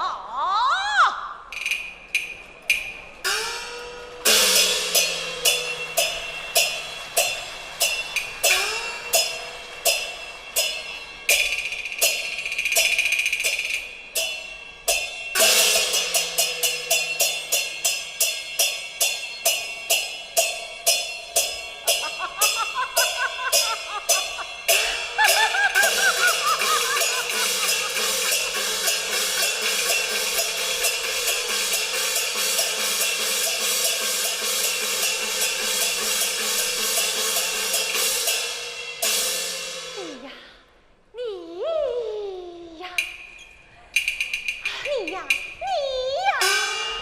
你呀，你呀，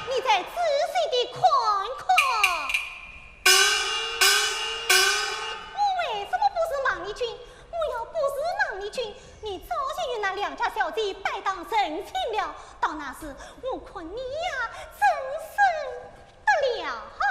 你再仔细地看看。我为什么不是孟丽君？我要不是孟丽君，你早就与那两家小姐拜堂成亲了。到那时，我看你呀，真是不了。哼！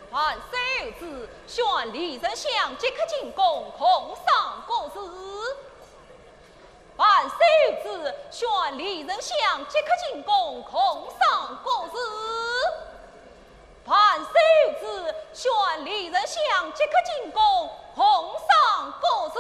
万岁有旨，宣李丞相即刻进宫，共商国事。万岁有旨，宣李丞相即刻进宫，共商国事。万岁有旨，宣李丞相即刻进宫，共商国事。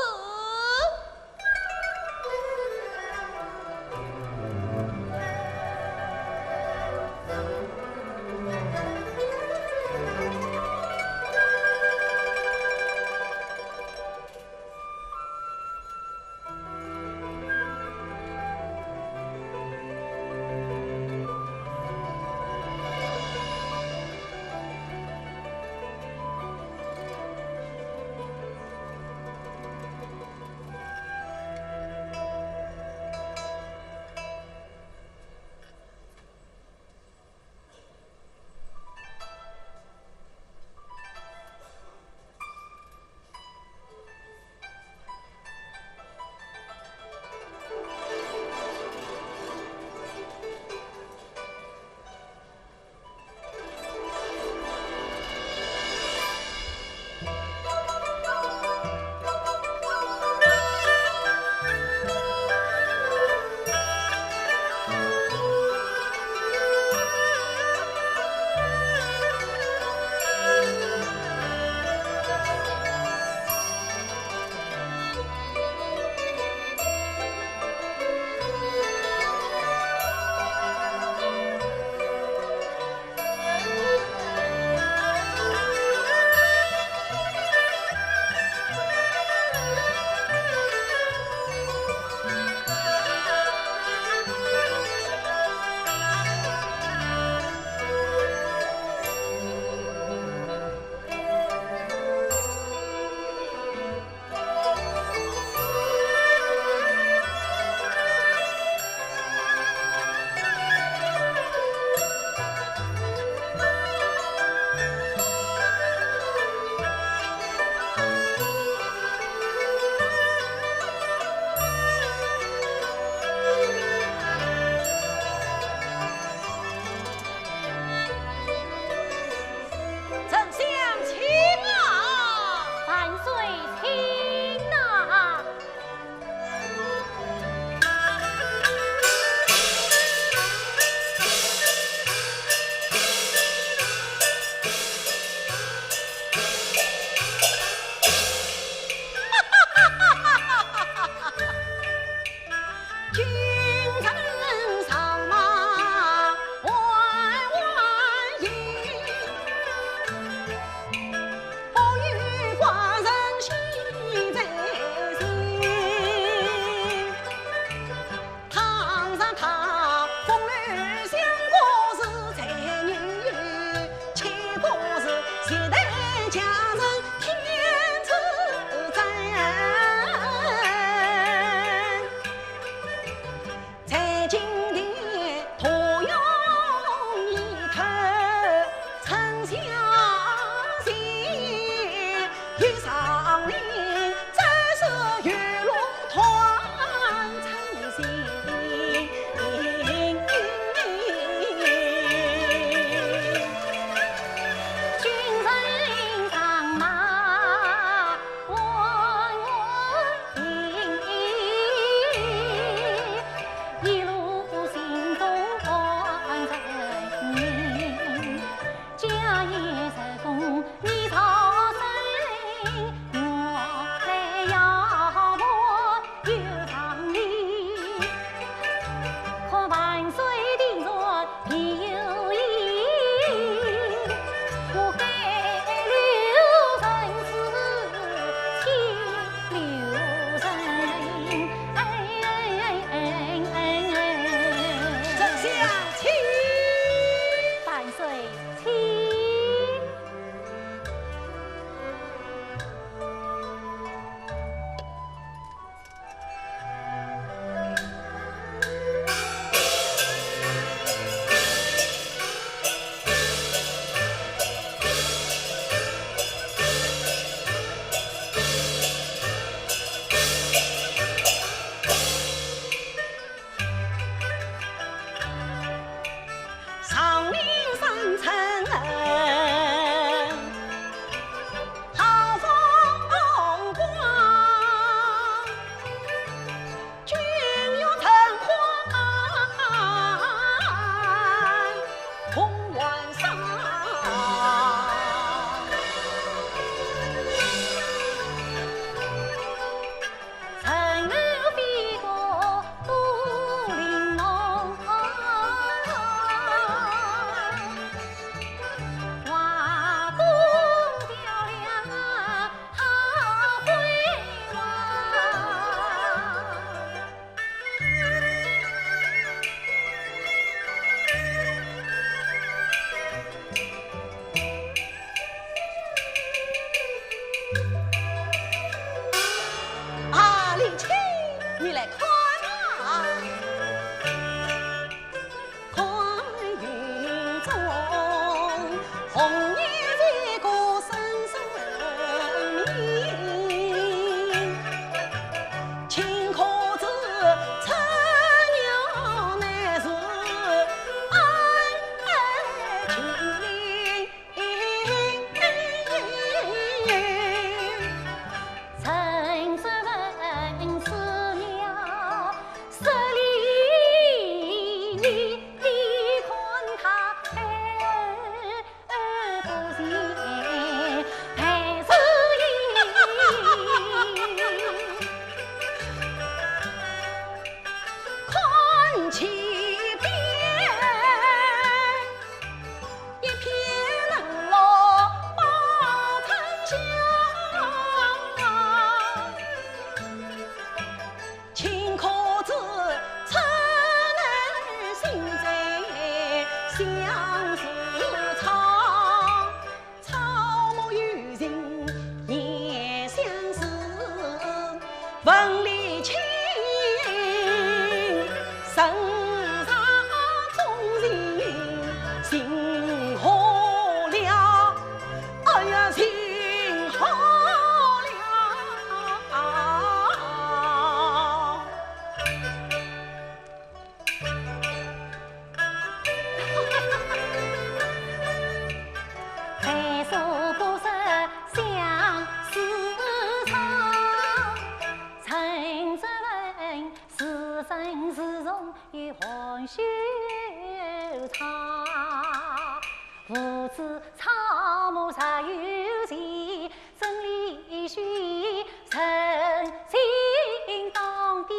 草木皆有情，真理须人心当的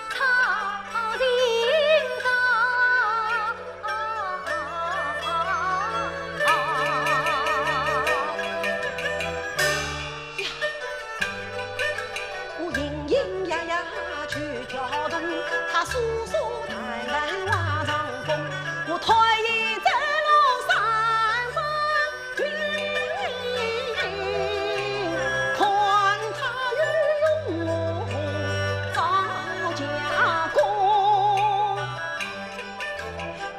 草情长。呀，我隐隐约约去跳动，他诉诉谈谈话长风，我推一阵落山风。 云，看他又用我造家功。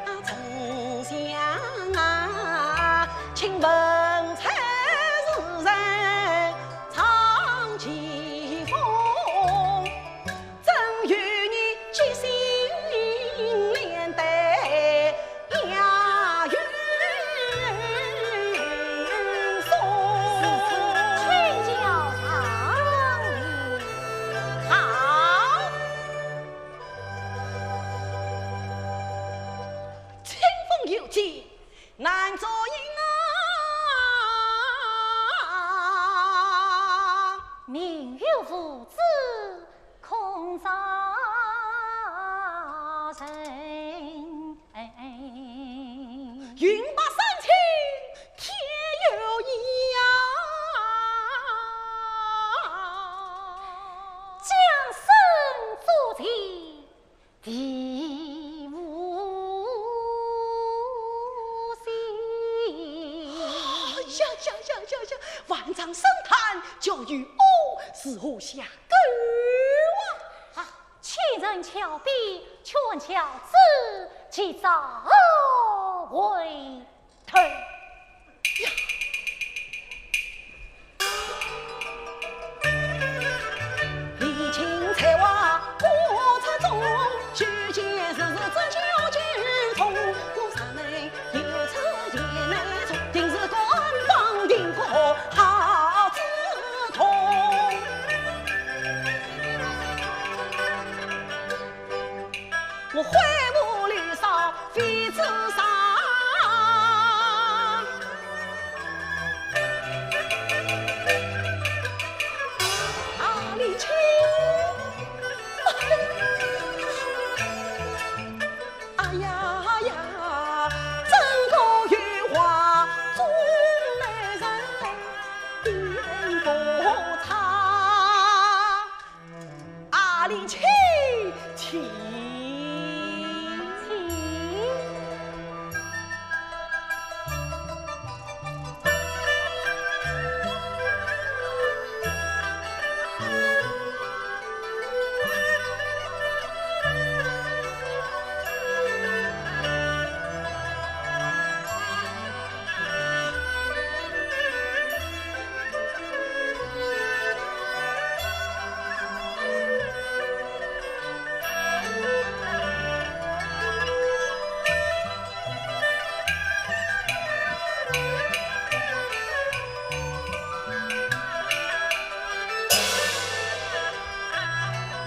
啊，丞相啊，请问才是人唱其风。 怎与你结心连带押运送？请教丈人。好。清风有节，难作饮啊。命有无知， 空造成。云白山青，天有意啊。将身作贼，地无心。哎呀呀呀呀呀！万丈深潭，叫与我如何下沟啊？啊， 千层桥边，断桥子，及早回头。呀！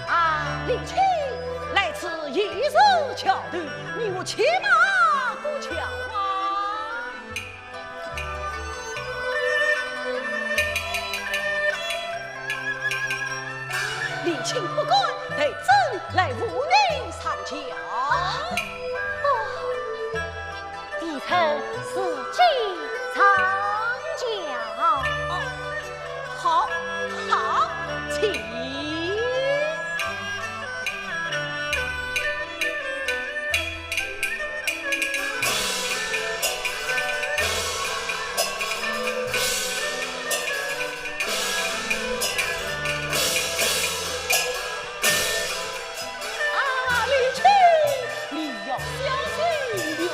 啊，令亲，来此已是桥头，你我且慢过桥啊。 令亲不敢，待朕来扶你上桥。哦，微臣自己上桥。哦，好，好，请。 啊，令亲，你要小心哟。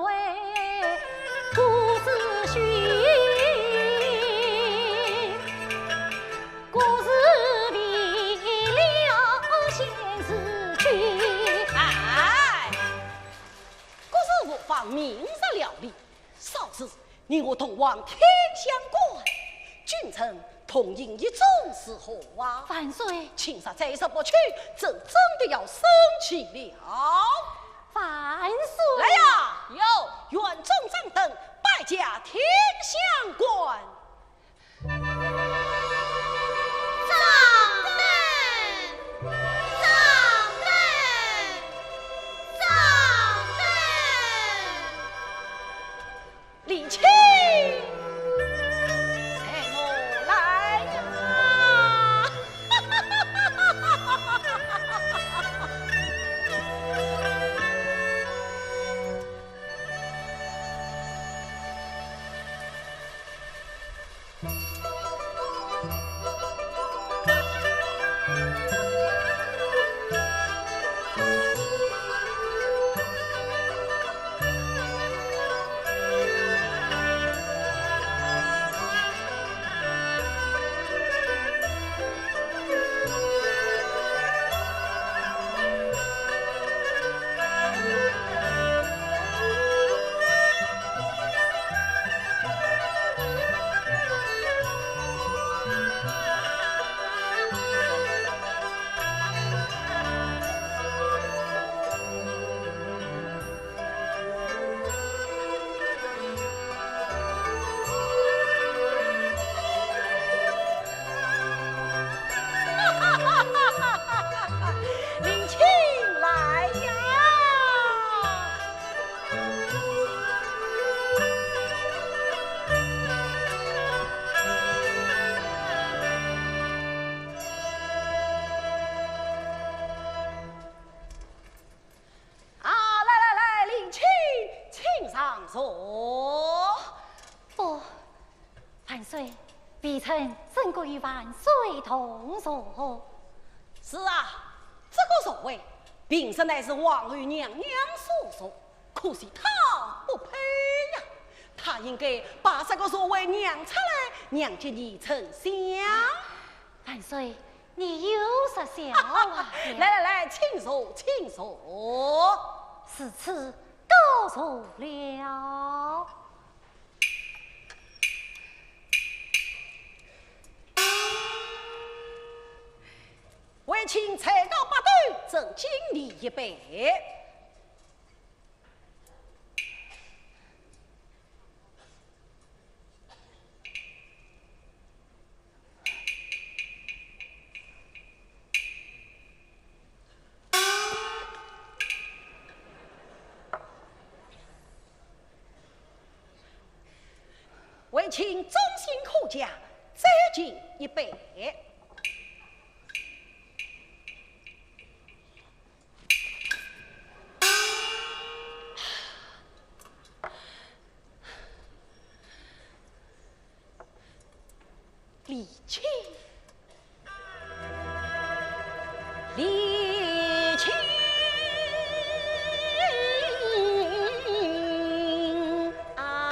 为故事虚，故事未了先逝去。哎，故事无妨，明日料理。少时，你我同往天香馆，君臣同饮一盅，如何啊？万岁。卿若再说不去，朕真的要生气了。 万岁！来呀，有，园中掌灯，摆驾天香馆。掌灯，掌灯，掌灯。 李卿，随我来呀！李卿来呀！啊，来来来，李卿，请上座。不，万岁，微臣怎可与万岁同坐？是啊，这个座位，平日乃是皇后娘娘所坐，可惜她不配呀。她应该把这个座位让出来，让给你丞相。万岁， 你又说笑话了。来来来，请坐，请坐。如此告坐了。为卿才高八斗，朕敬你一杯。 为卿忠心可嘉，再敬一杯。 李卿，李卿啊！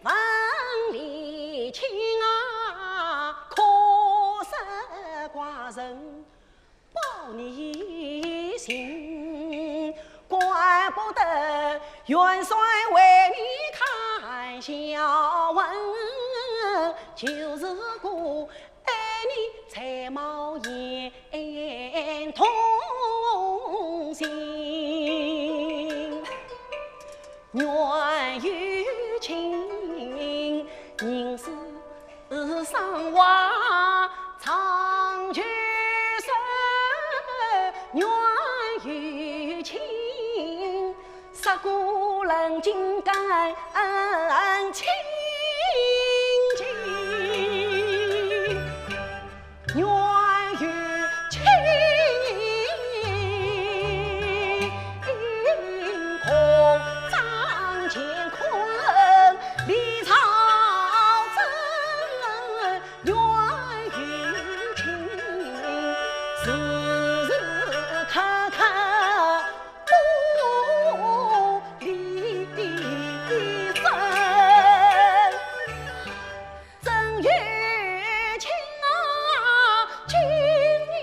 问李卿啊，可是寡人报你信，怪不得元帅为你看笑问，就是个爱你才貌言同心。愿与卿人世生活长久人尽感恩情，源于亲。空张乾坤，李曹曾，源于亲。时时刻刻 不离身。曾与卿啊，君临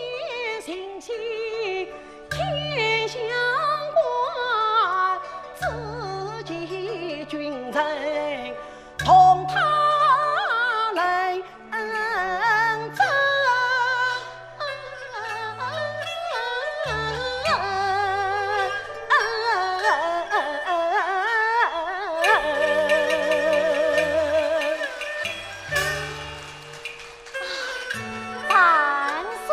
行期，天相关，只寄君臣同他人。 万岁！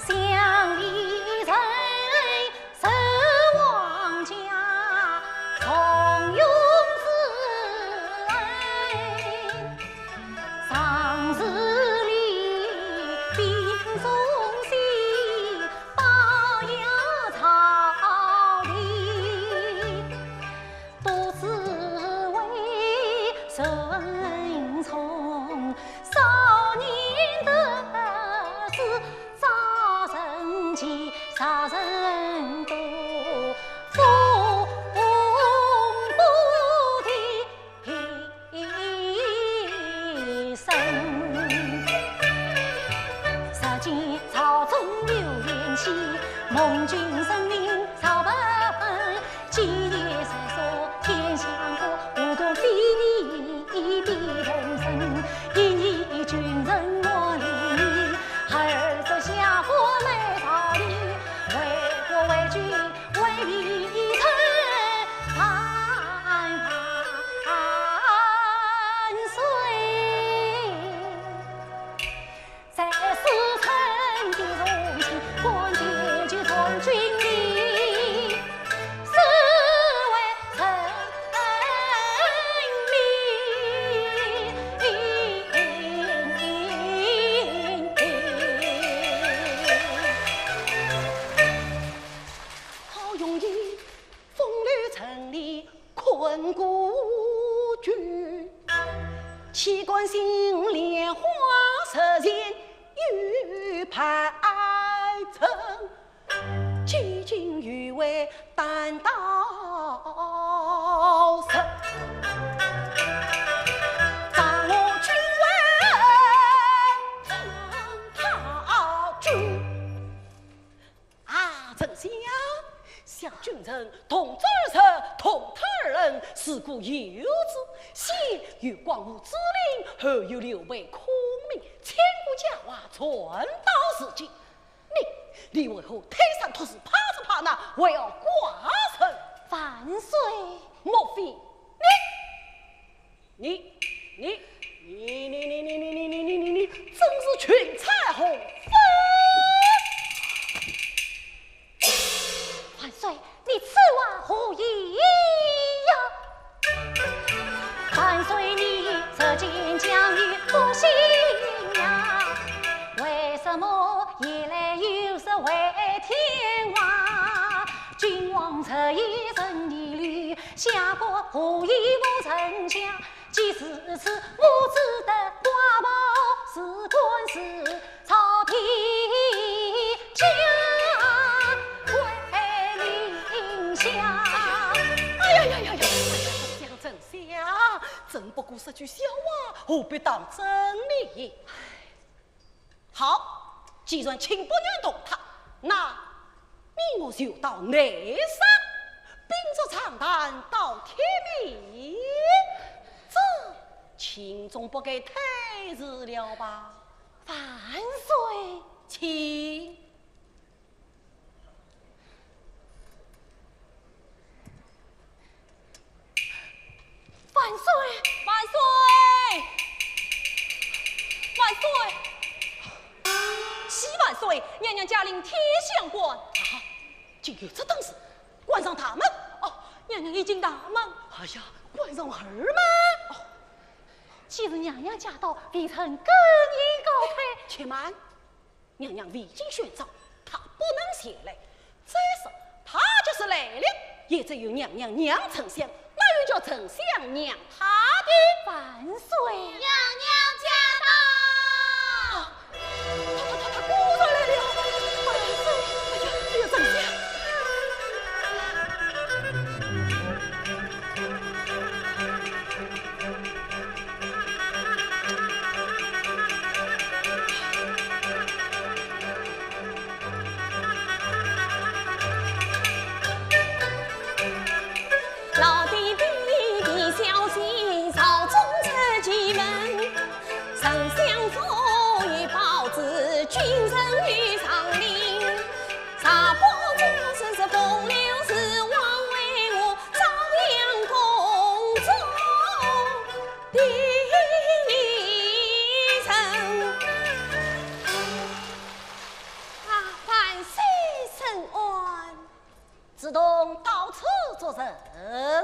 想你人 守王家，重用之恩。常侍李昞忠心，保佑朝廷。多子为顺从，少年得志 杀人钱，杀人多，风波的一生。日见朝中流言稀，蒙君圣明朝不分。今夜谁说天下和，无端非议比同声。一言君臣我理，二则下官没道理。 为国为君为民一生，万万岁！在世称帝重亲，官阶就从军礼，是为人民。 好容易风流成里困孤居，岂敢信莲花实现玉盘成。既经愚为单刀人，仗我君威当他君。 啊，丞相，想君臣同桌而食，同台而论，是故有之。先有广武之令，后有刘备孔明千古佳话传到如今。你，你为何推三托四，怕这怕那，还要寡人？万岁！莫非你 你，你，你，你，你，你，你，你，你，你，你，真是群才横飞！万岁，你此话何意呀？万岁，你日见将军不信呀？为什么夜来又是回天话？君王日夜生疑虑， 下官何以无人家？既如此，我只得挂帽辞官辞，朝天下归林下。哎呀呀呀呀！丞相，丞相，朕不过是句笑话，何必当真呢？ 好，既然卿不愿同他，那你我就到内室，秉烛长谈到天明。这卿总不该推辞了吧？万岁！请。 万岁！万岁！万岁！喜万岁！娘娘驾临天香馆。啊，竟有这等事，关上大门。哦，娘娘已进大门。哎呀，关上门吗？哦，既是娘娘驾到，微臣更应告退。且慢，娘娘未经宣召，她不能前来。再说她就是来了，也只有娘娘娘丞相，哪有叫丞相娘她的？万岁！娘娘驾到！ 他他他他果然来了！哎呀，哎呀，哎呀，丞相！老弟弟弟小姐，朝中出奇闻。 丞相府有报旨，君臣有赏令。查不出是是风流是枉，为何遭殃宫中的人。啊，万岁圣安。 子东到此作甚？啊，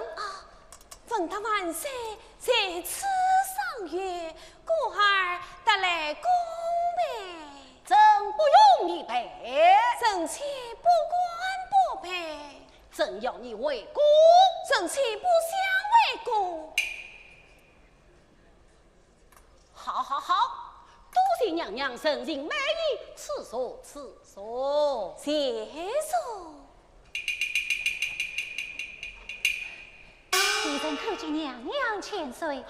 闻得万岁在此赏月，故而特来恭陪。朕不用你陪。臣妾不敢不陪。朕要你回宫。臣妾不想回宫。 好好好，多谢娘娘盛情美意，赐座赐座。谢座。微臣叩见娘娘千岁。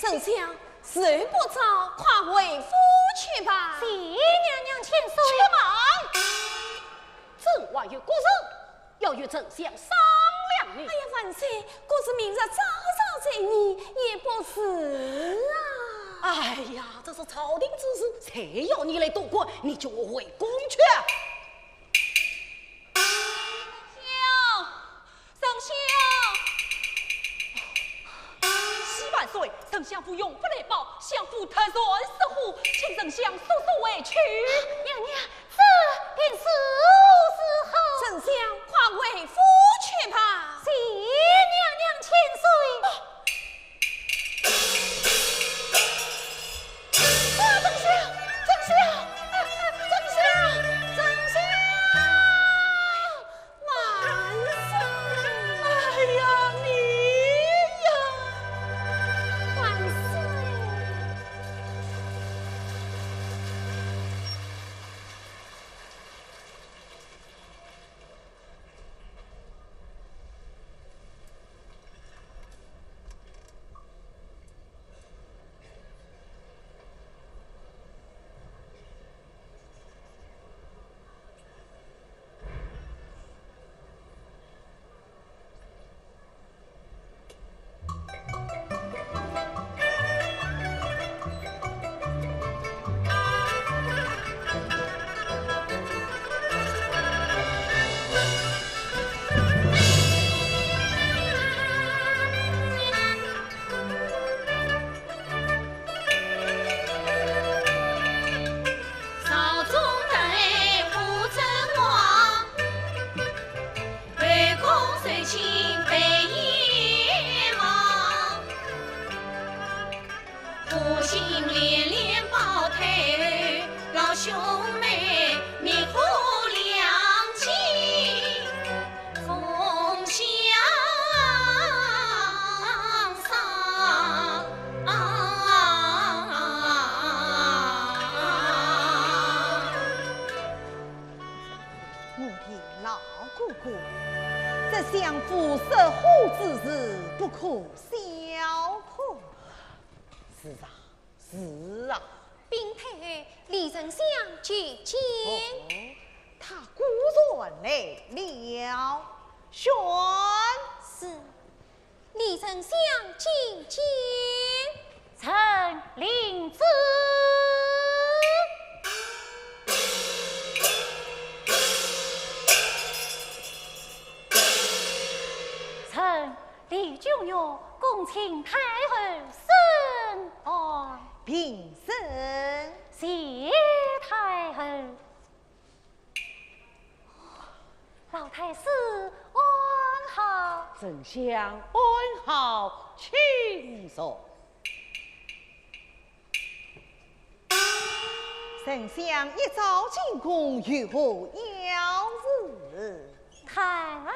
丞相，时不早，快回府去吧。谢娘娘千岁。且慢，朕还有国事 要与丞相商量呢。哎呀，万岁，可是明日早朝再议也不迟啊。哎呀，这是朝廷之事，谁要你来多管？你给我回宫去。丞相，丞相。启万岁，丞相府用不来报，相府突然失火，请丞相速速回去。娘娘， 这便如何是好？丞相，快回府去吧。谢娘娘千岁。啊，丞相，丞相，啊，啊，丞相，丞相！万岁！哎呀，你呀！万岁！朝中待我正忙，后宫受请备夜忙。花信连连报太后，老兄妹面红两记。 我的老哥哥，这相府失火之事不可小看。是啊， 是啊。禀太后，李丞相求见。哦，他果然来了。宣。是。李丞相觐见。臣领旨。 臣李君玉恭请太后圣安。平身。谢太后。老太师安好。丞相安好，请坐。丞相一早进宫，有何要事？太后。 哈哈，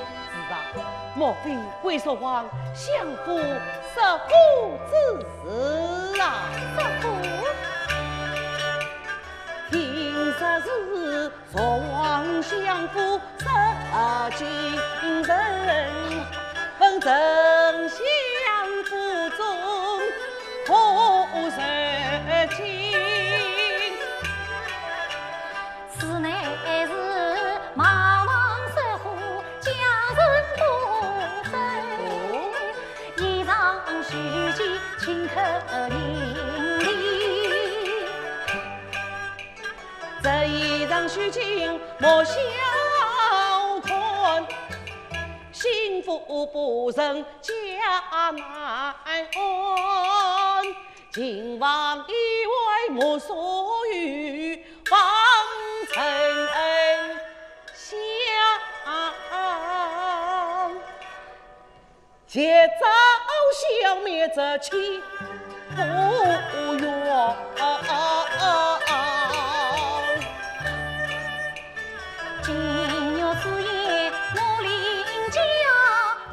是啊，莫非贵叔王相府失火之事啊？失火？听说是 昨晚相府失金人，问丞相府中何人请？此乃是马王失火，家人不争，以上书信请客领礼。 这一场事情莫小看，幸福不成家难安。秦王以为莫所有，方臣恩相。 切早消灭这气不愿。今日之夜，我领家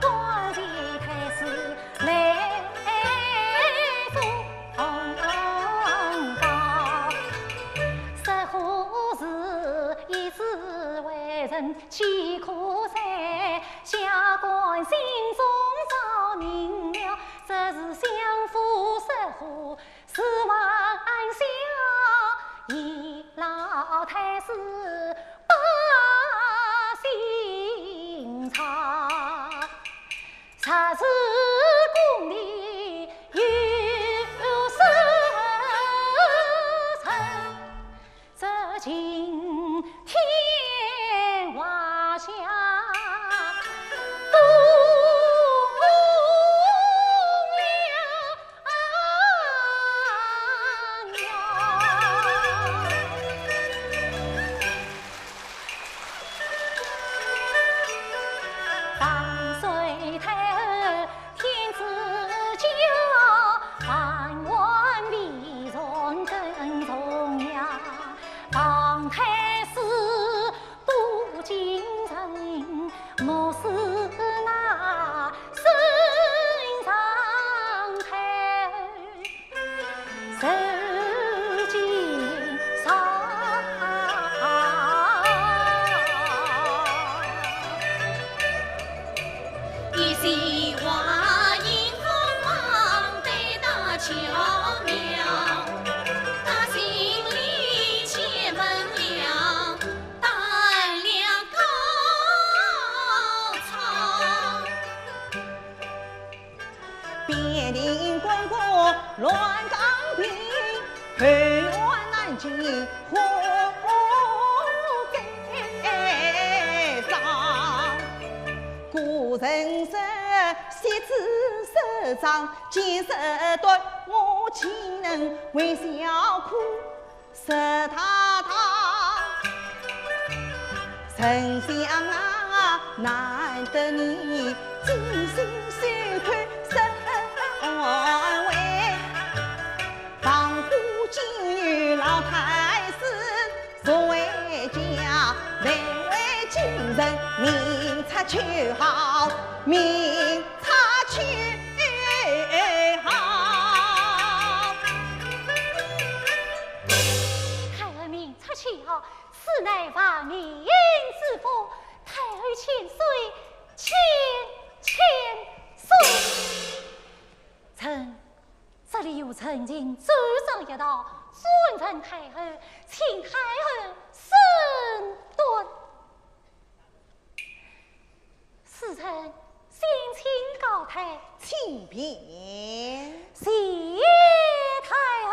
官前太师来奉告。失火是一时为人，岂可再 下官心中着明了，这是相府失火，是还下一老太师把心操。若是宫里有失人， 这晴天瓦下多了呀。金火在上，古人说，惜子手长见识短，我岂能为小苦受大当？ 沉香啊，难得你精心细看身安危，旁观竟有老太师作为家，难为今人明察秋毫，明察秋毫。太后明察秋毫， 此乃万民之福，太后千岁，千千岁。臣这里有陈情奏上一道，专问太后，请太后审断。 使臣先请高台。请便。谢太后。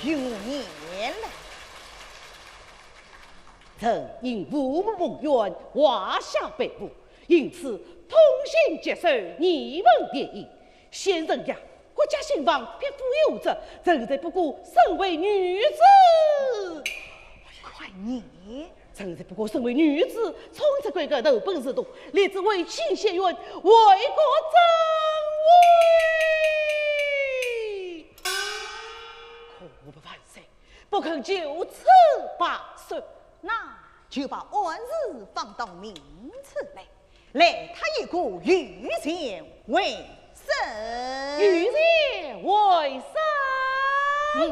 有言来。臣因父母蒙冤，华夏被捕，因此痛心疾首，念问天意。 先生呀，国家兴亡，匹夫有责，臣才不过身为女子。快念。臣才不过身为女子，从此改革投奔仕途，立志为清雪冤，为国争位。可恶不万岁，不肯就此罢休。那就把案子放到明处来。 来，他一个御前为审。御前为审。嗯。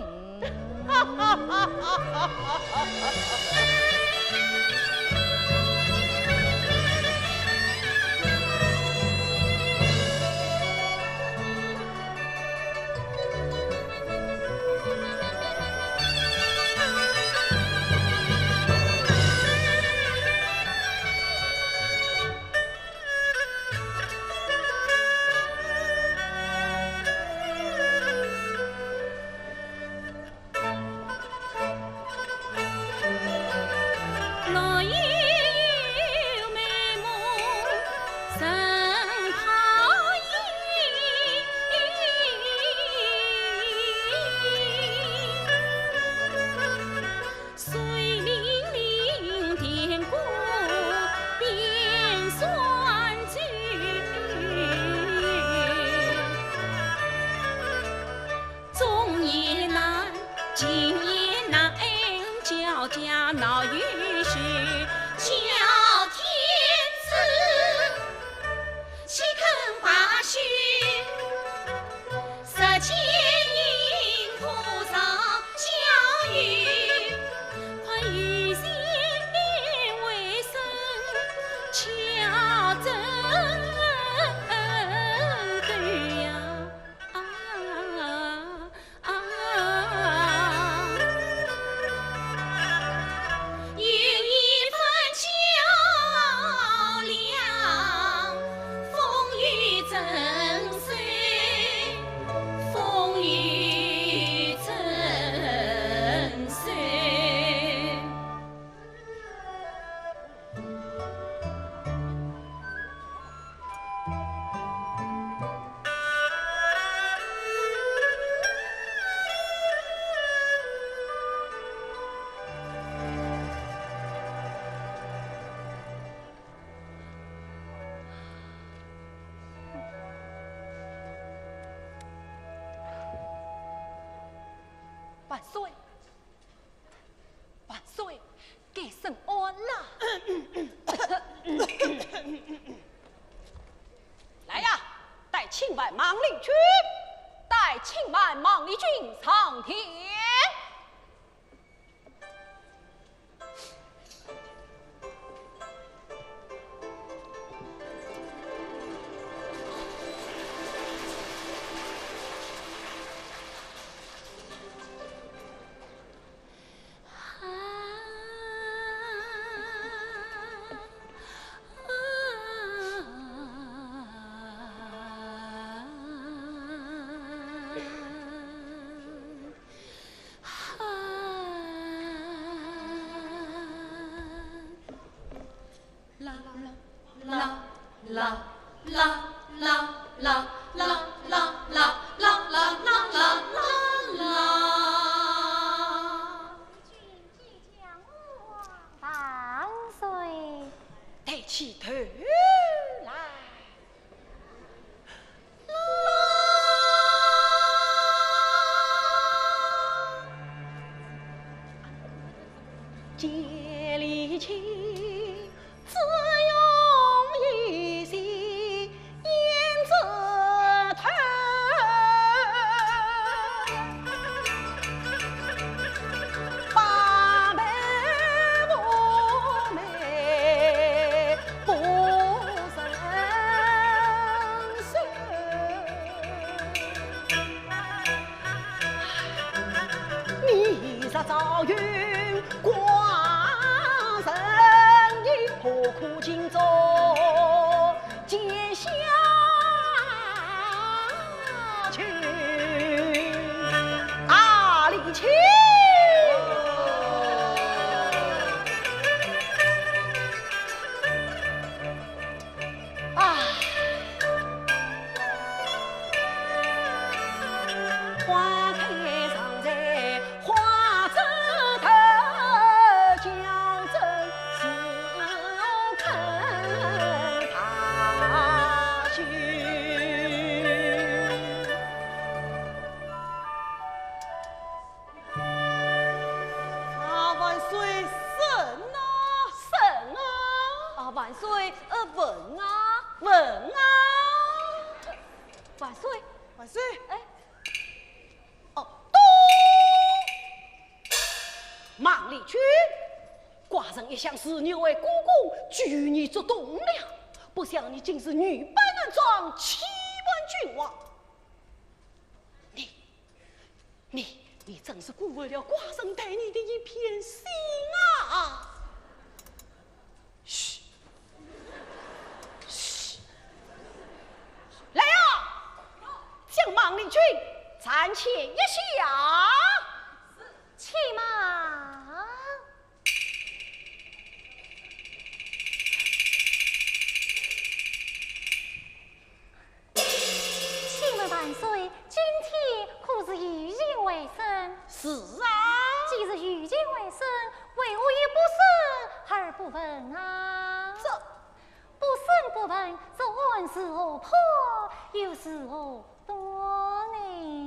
万岁！ 万岁，该审案啦！来呀，带钦犯孟丽君，带钦犯孟丽君上殿。啦啦啦啦啦啦啦啦啦啦。万岁。抬起头来。 千里去，只用一息胭脂头。八面不美不成 你若朝云挂人影，何苦今朝见笑去？啊，李靖。 啊。花开常在花枝头，娇嗔自肯踏雪。 啊，万岁圣啊！圣啊！啊，万岁，呃，问啊，问啊！万岁，万岁！哎，哦，咚！孟丽君，寡人一向视你为国公，举你足栋梁，不想你竟是女扮男装，欺瞒君王。你 你，你真是辜负了寡人对你的一片心啊！嘘，嘘，来呀，将孟丽君暂且一下。且慢。 请问万岁，今天可是御前会审？是啊。既是御前会审，为何又不审而不问啊？这，不审不问，这案如何破，又如何断呢？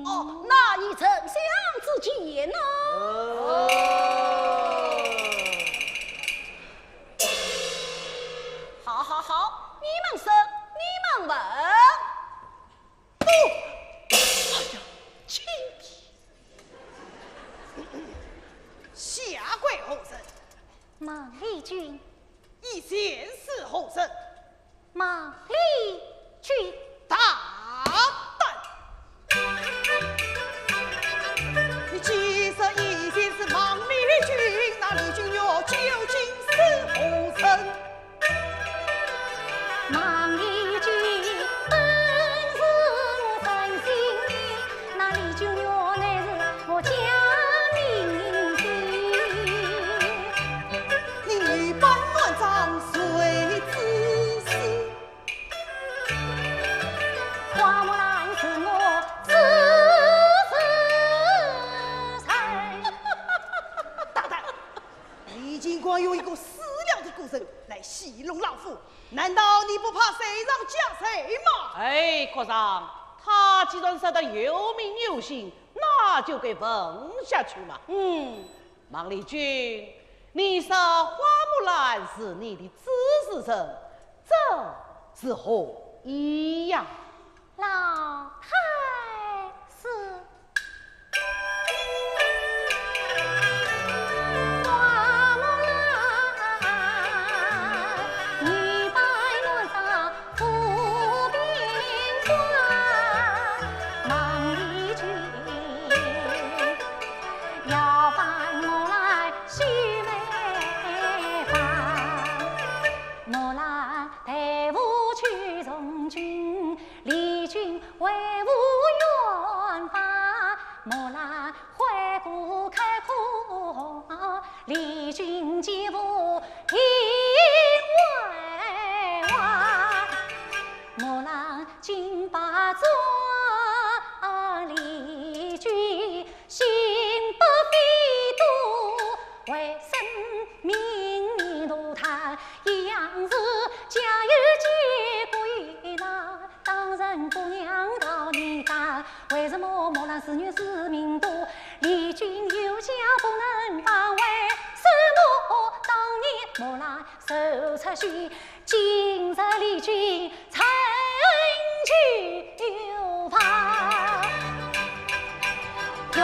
哦，那你丞相之见呢？哦。 好好好，你们审，你们问。哦，哎呀，轻点。下跪何人？孟丽君。以前是何人？孟丽君。大胆！你既说以前是孟丽君，那丽君玉究竟是何人？ 孟丽君本是我真心的，那丽君玉乃是我假名的。你女扮男装谁知是？花木兰是我自私人。大胆！ 你竟敢用一个死了的古人来戏弄老夫，难道你不怕罪上加罪吗？哎，国丈，他既然说得有名有姓，那就给问下去嘛。嗯，孟丽君，你说花木兰是你的主事人，这是何意呀？ 老太师。花木兰，女扮男装护边关，孟丽君，要扮我来须眉房。 木兰代父去从军，丽君为父圆房。木兰回顾开苦，丽君见父心为亡。木兰金榜状，丽君心不飞多，为生命念奴他，一样是家有结归呐。当然姑娘到你家，为什么莫让思女思命多？丽君有家不能放，为什么当年莫让 手插须，今日丽君成就房。愿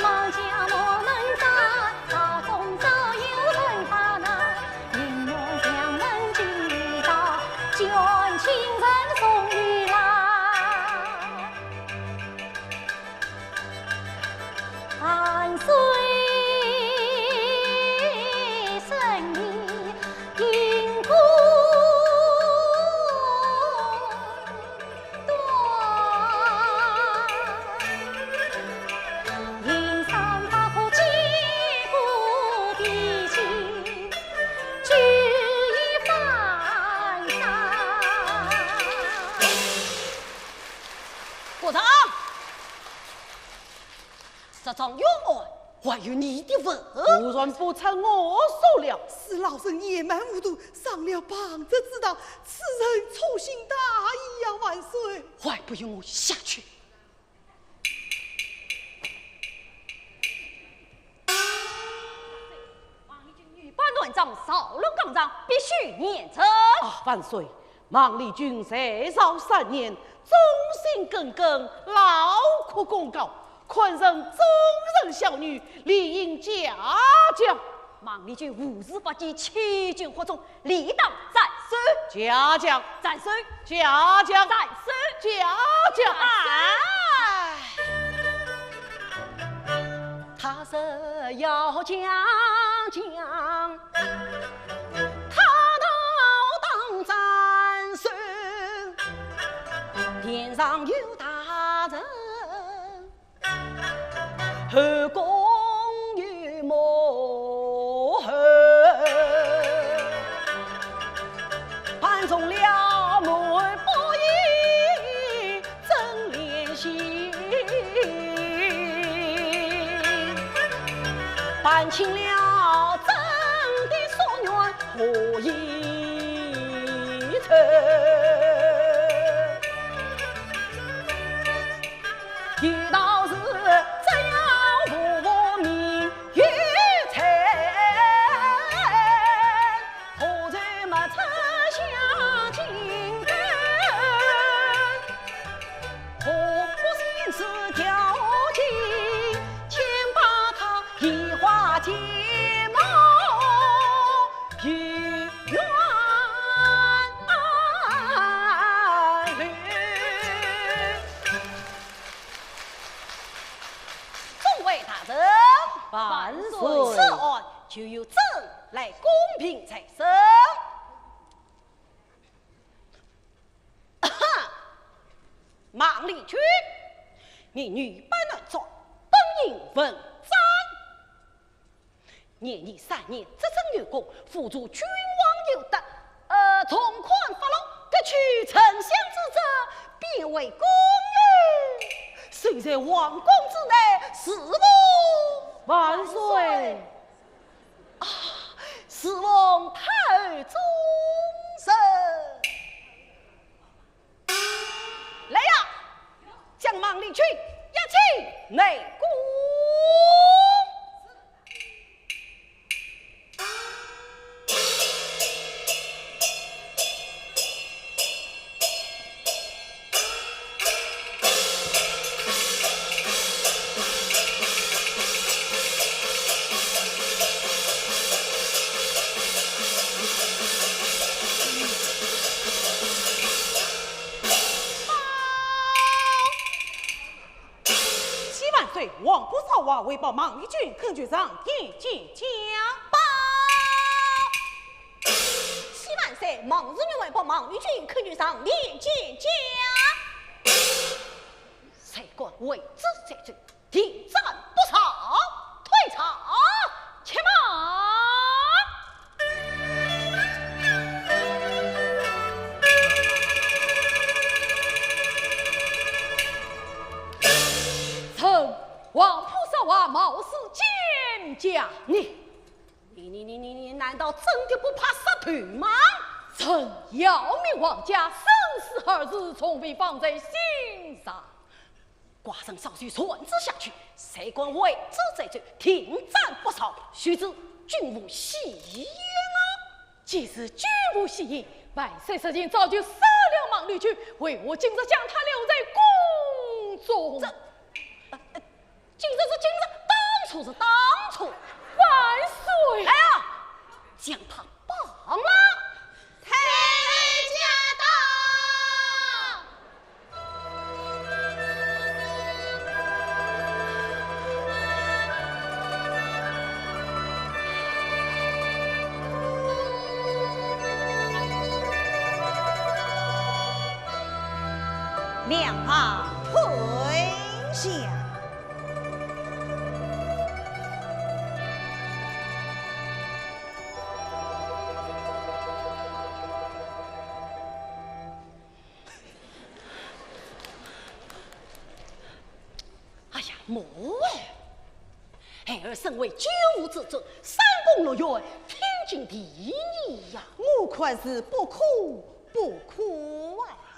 望家我们家，早中早有人把那，银元香门金玉刀，卷亲人送与郎。 万岁圣明，因果断，因三八和结果毕竟，举一反三。部长， 这桩冤案还有你的份。果然不出我所料。是老身野蛮无度，上了旁者之当，此人粗心大意呀，万岁。还不与我下去！ 王立军女扮男装，造弄纲常，必须严惩。啊，万岁！王立军在朝三年，忠心耿耿，劳苦功高，堪称忠臣孝女，理应嘉奖。王立军无事发迹，欺君惑众，理当斩首。嘉奖。斩首。嘉奖。斩首。嘉奖。哎。 他是要讲讲，他到当斩首，殿上有大臣，后宫有幕后，搬中了满不义 真怜惜，办清了朕的夙愿和遗仇。有道是只要父母名 有才，何愁没出乡亲根？何不先自调情，先把他移花接木，与冤仇。众位大臣，万岁。此案 就由朕来公平裁决。哈，孟丽君，你女扮男装，本应问斩。念你三年执政有功，辅助君王有德，呃，从宽发落，革去丞相之职，变为宫女，守在皇宫之内，侍奉万岁。 啊，侍奉太后终身。来呀，将孟丽君押进内宫。 启万岁，王婆少华为报孟丽君恳求上殿见驾。报！启万岁，孟丽君为报孟丽君恳求上殿见驾。谁敢违旨再奏，定斩不赦。退朝，且慢。暴尸奸家。你，你，你，你，你，你难道真的不怕杀头吗？朕要命王家，生死二字，从未放在心上。寡人早就传旨下去，谁敢违旨再奏，定斩不赦。须知军无戏言啊。既是军无戏言，万岁事前早就杀了孟丽君，为何今日将她留在宫中？这，呃，呃，今日是今日，当初是当初。万岁！来啊，将她绑了！太监驾到！ 两旁退下。哎呀，母后，孩儿身为九五之尊，三宫六院，天经地义呀。我看是不可，不可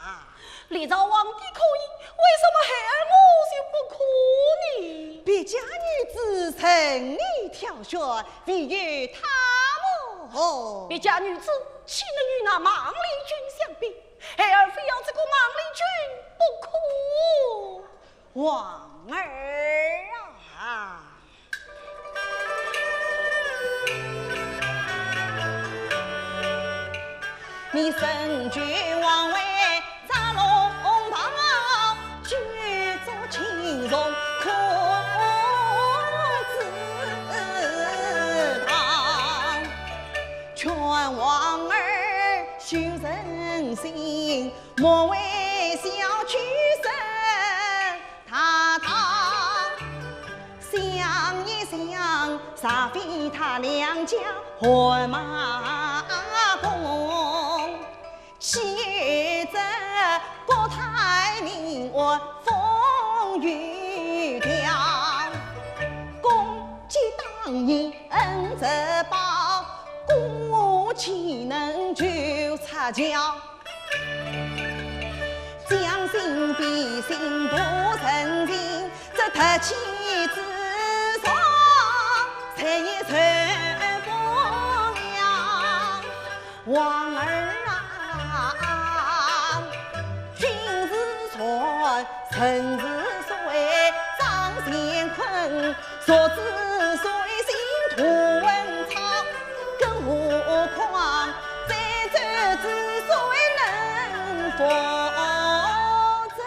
啊。历朝皇帝可以，为什么孩儿我就不可呢？别家女子任你挑选，唯有她么……别家女子岂能与那孟丽君相比？ 孩儿非要这个孟丽君不可。王儿啊！你身居王位，扎龙袍，举足轻重可阻挡。劝王儿修身心， 莫为小屈身大当。想一想，若非他两家汗马功，岂有这国泰民安风雨调？功绩当年恩泽报，功无岂能旧插桥？ 将心比心度人情，这特气之上，谁也受不了。王儿啊，君是船，臣是水，张乾坤， 若之水性土文草，更何况这舟之水能覆舟？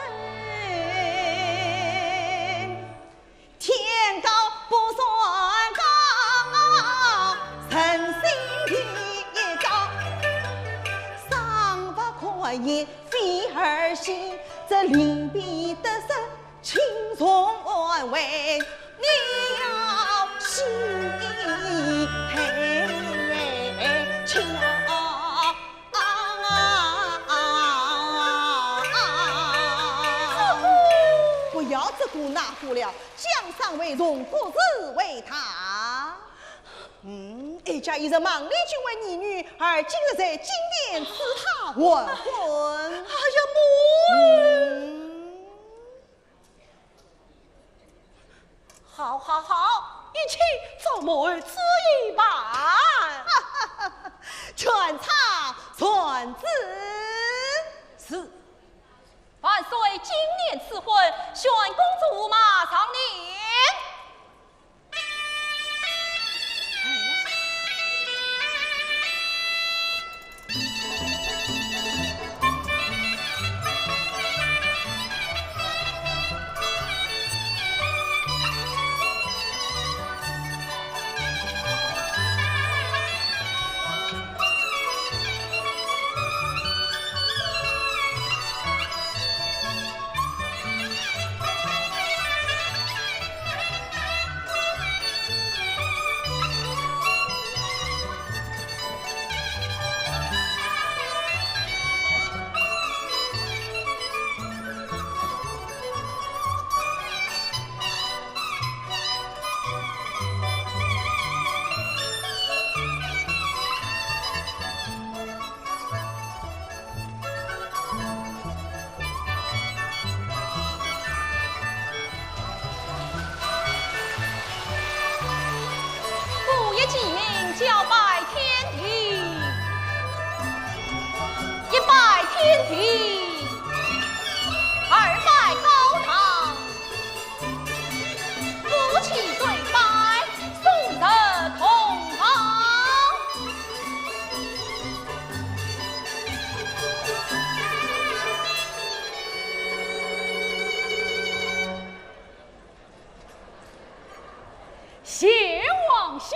天高不算高，人心地高，上不可言非儿戏，这临别得失 轻重安危，你要细调。不要这个那个了，将上位，容各自为他。嗯，哀家一日孟丽君为义女，而今日在金殿赐她黄昏。哎呀，母后！嗯。 好，好，好，一切照母后旨意办。传差传旨。是。万岁金殿赐婚，宣公主马上辇辇。小拜天地，一拜天地，二拜高堂，夫妻对拜，送入洞房。谢王兄。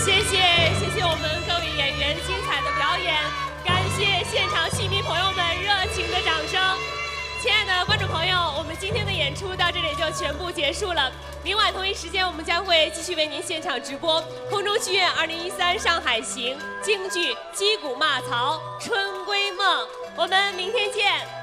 谢谢，谢谢我们各位演员精彩的表演，感谢现场戏迷朋友们热情的掌声。亲爱的观众朋友，我们今天的演出到这里就全部结束了。明晚同一时间，我们将会继续为您现场直播空中剧院二零一三上海行京剧《击鼓骂曹》《春闺梦》，我们明天见。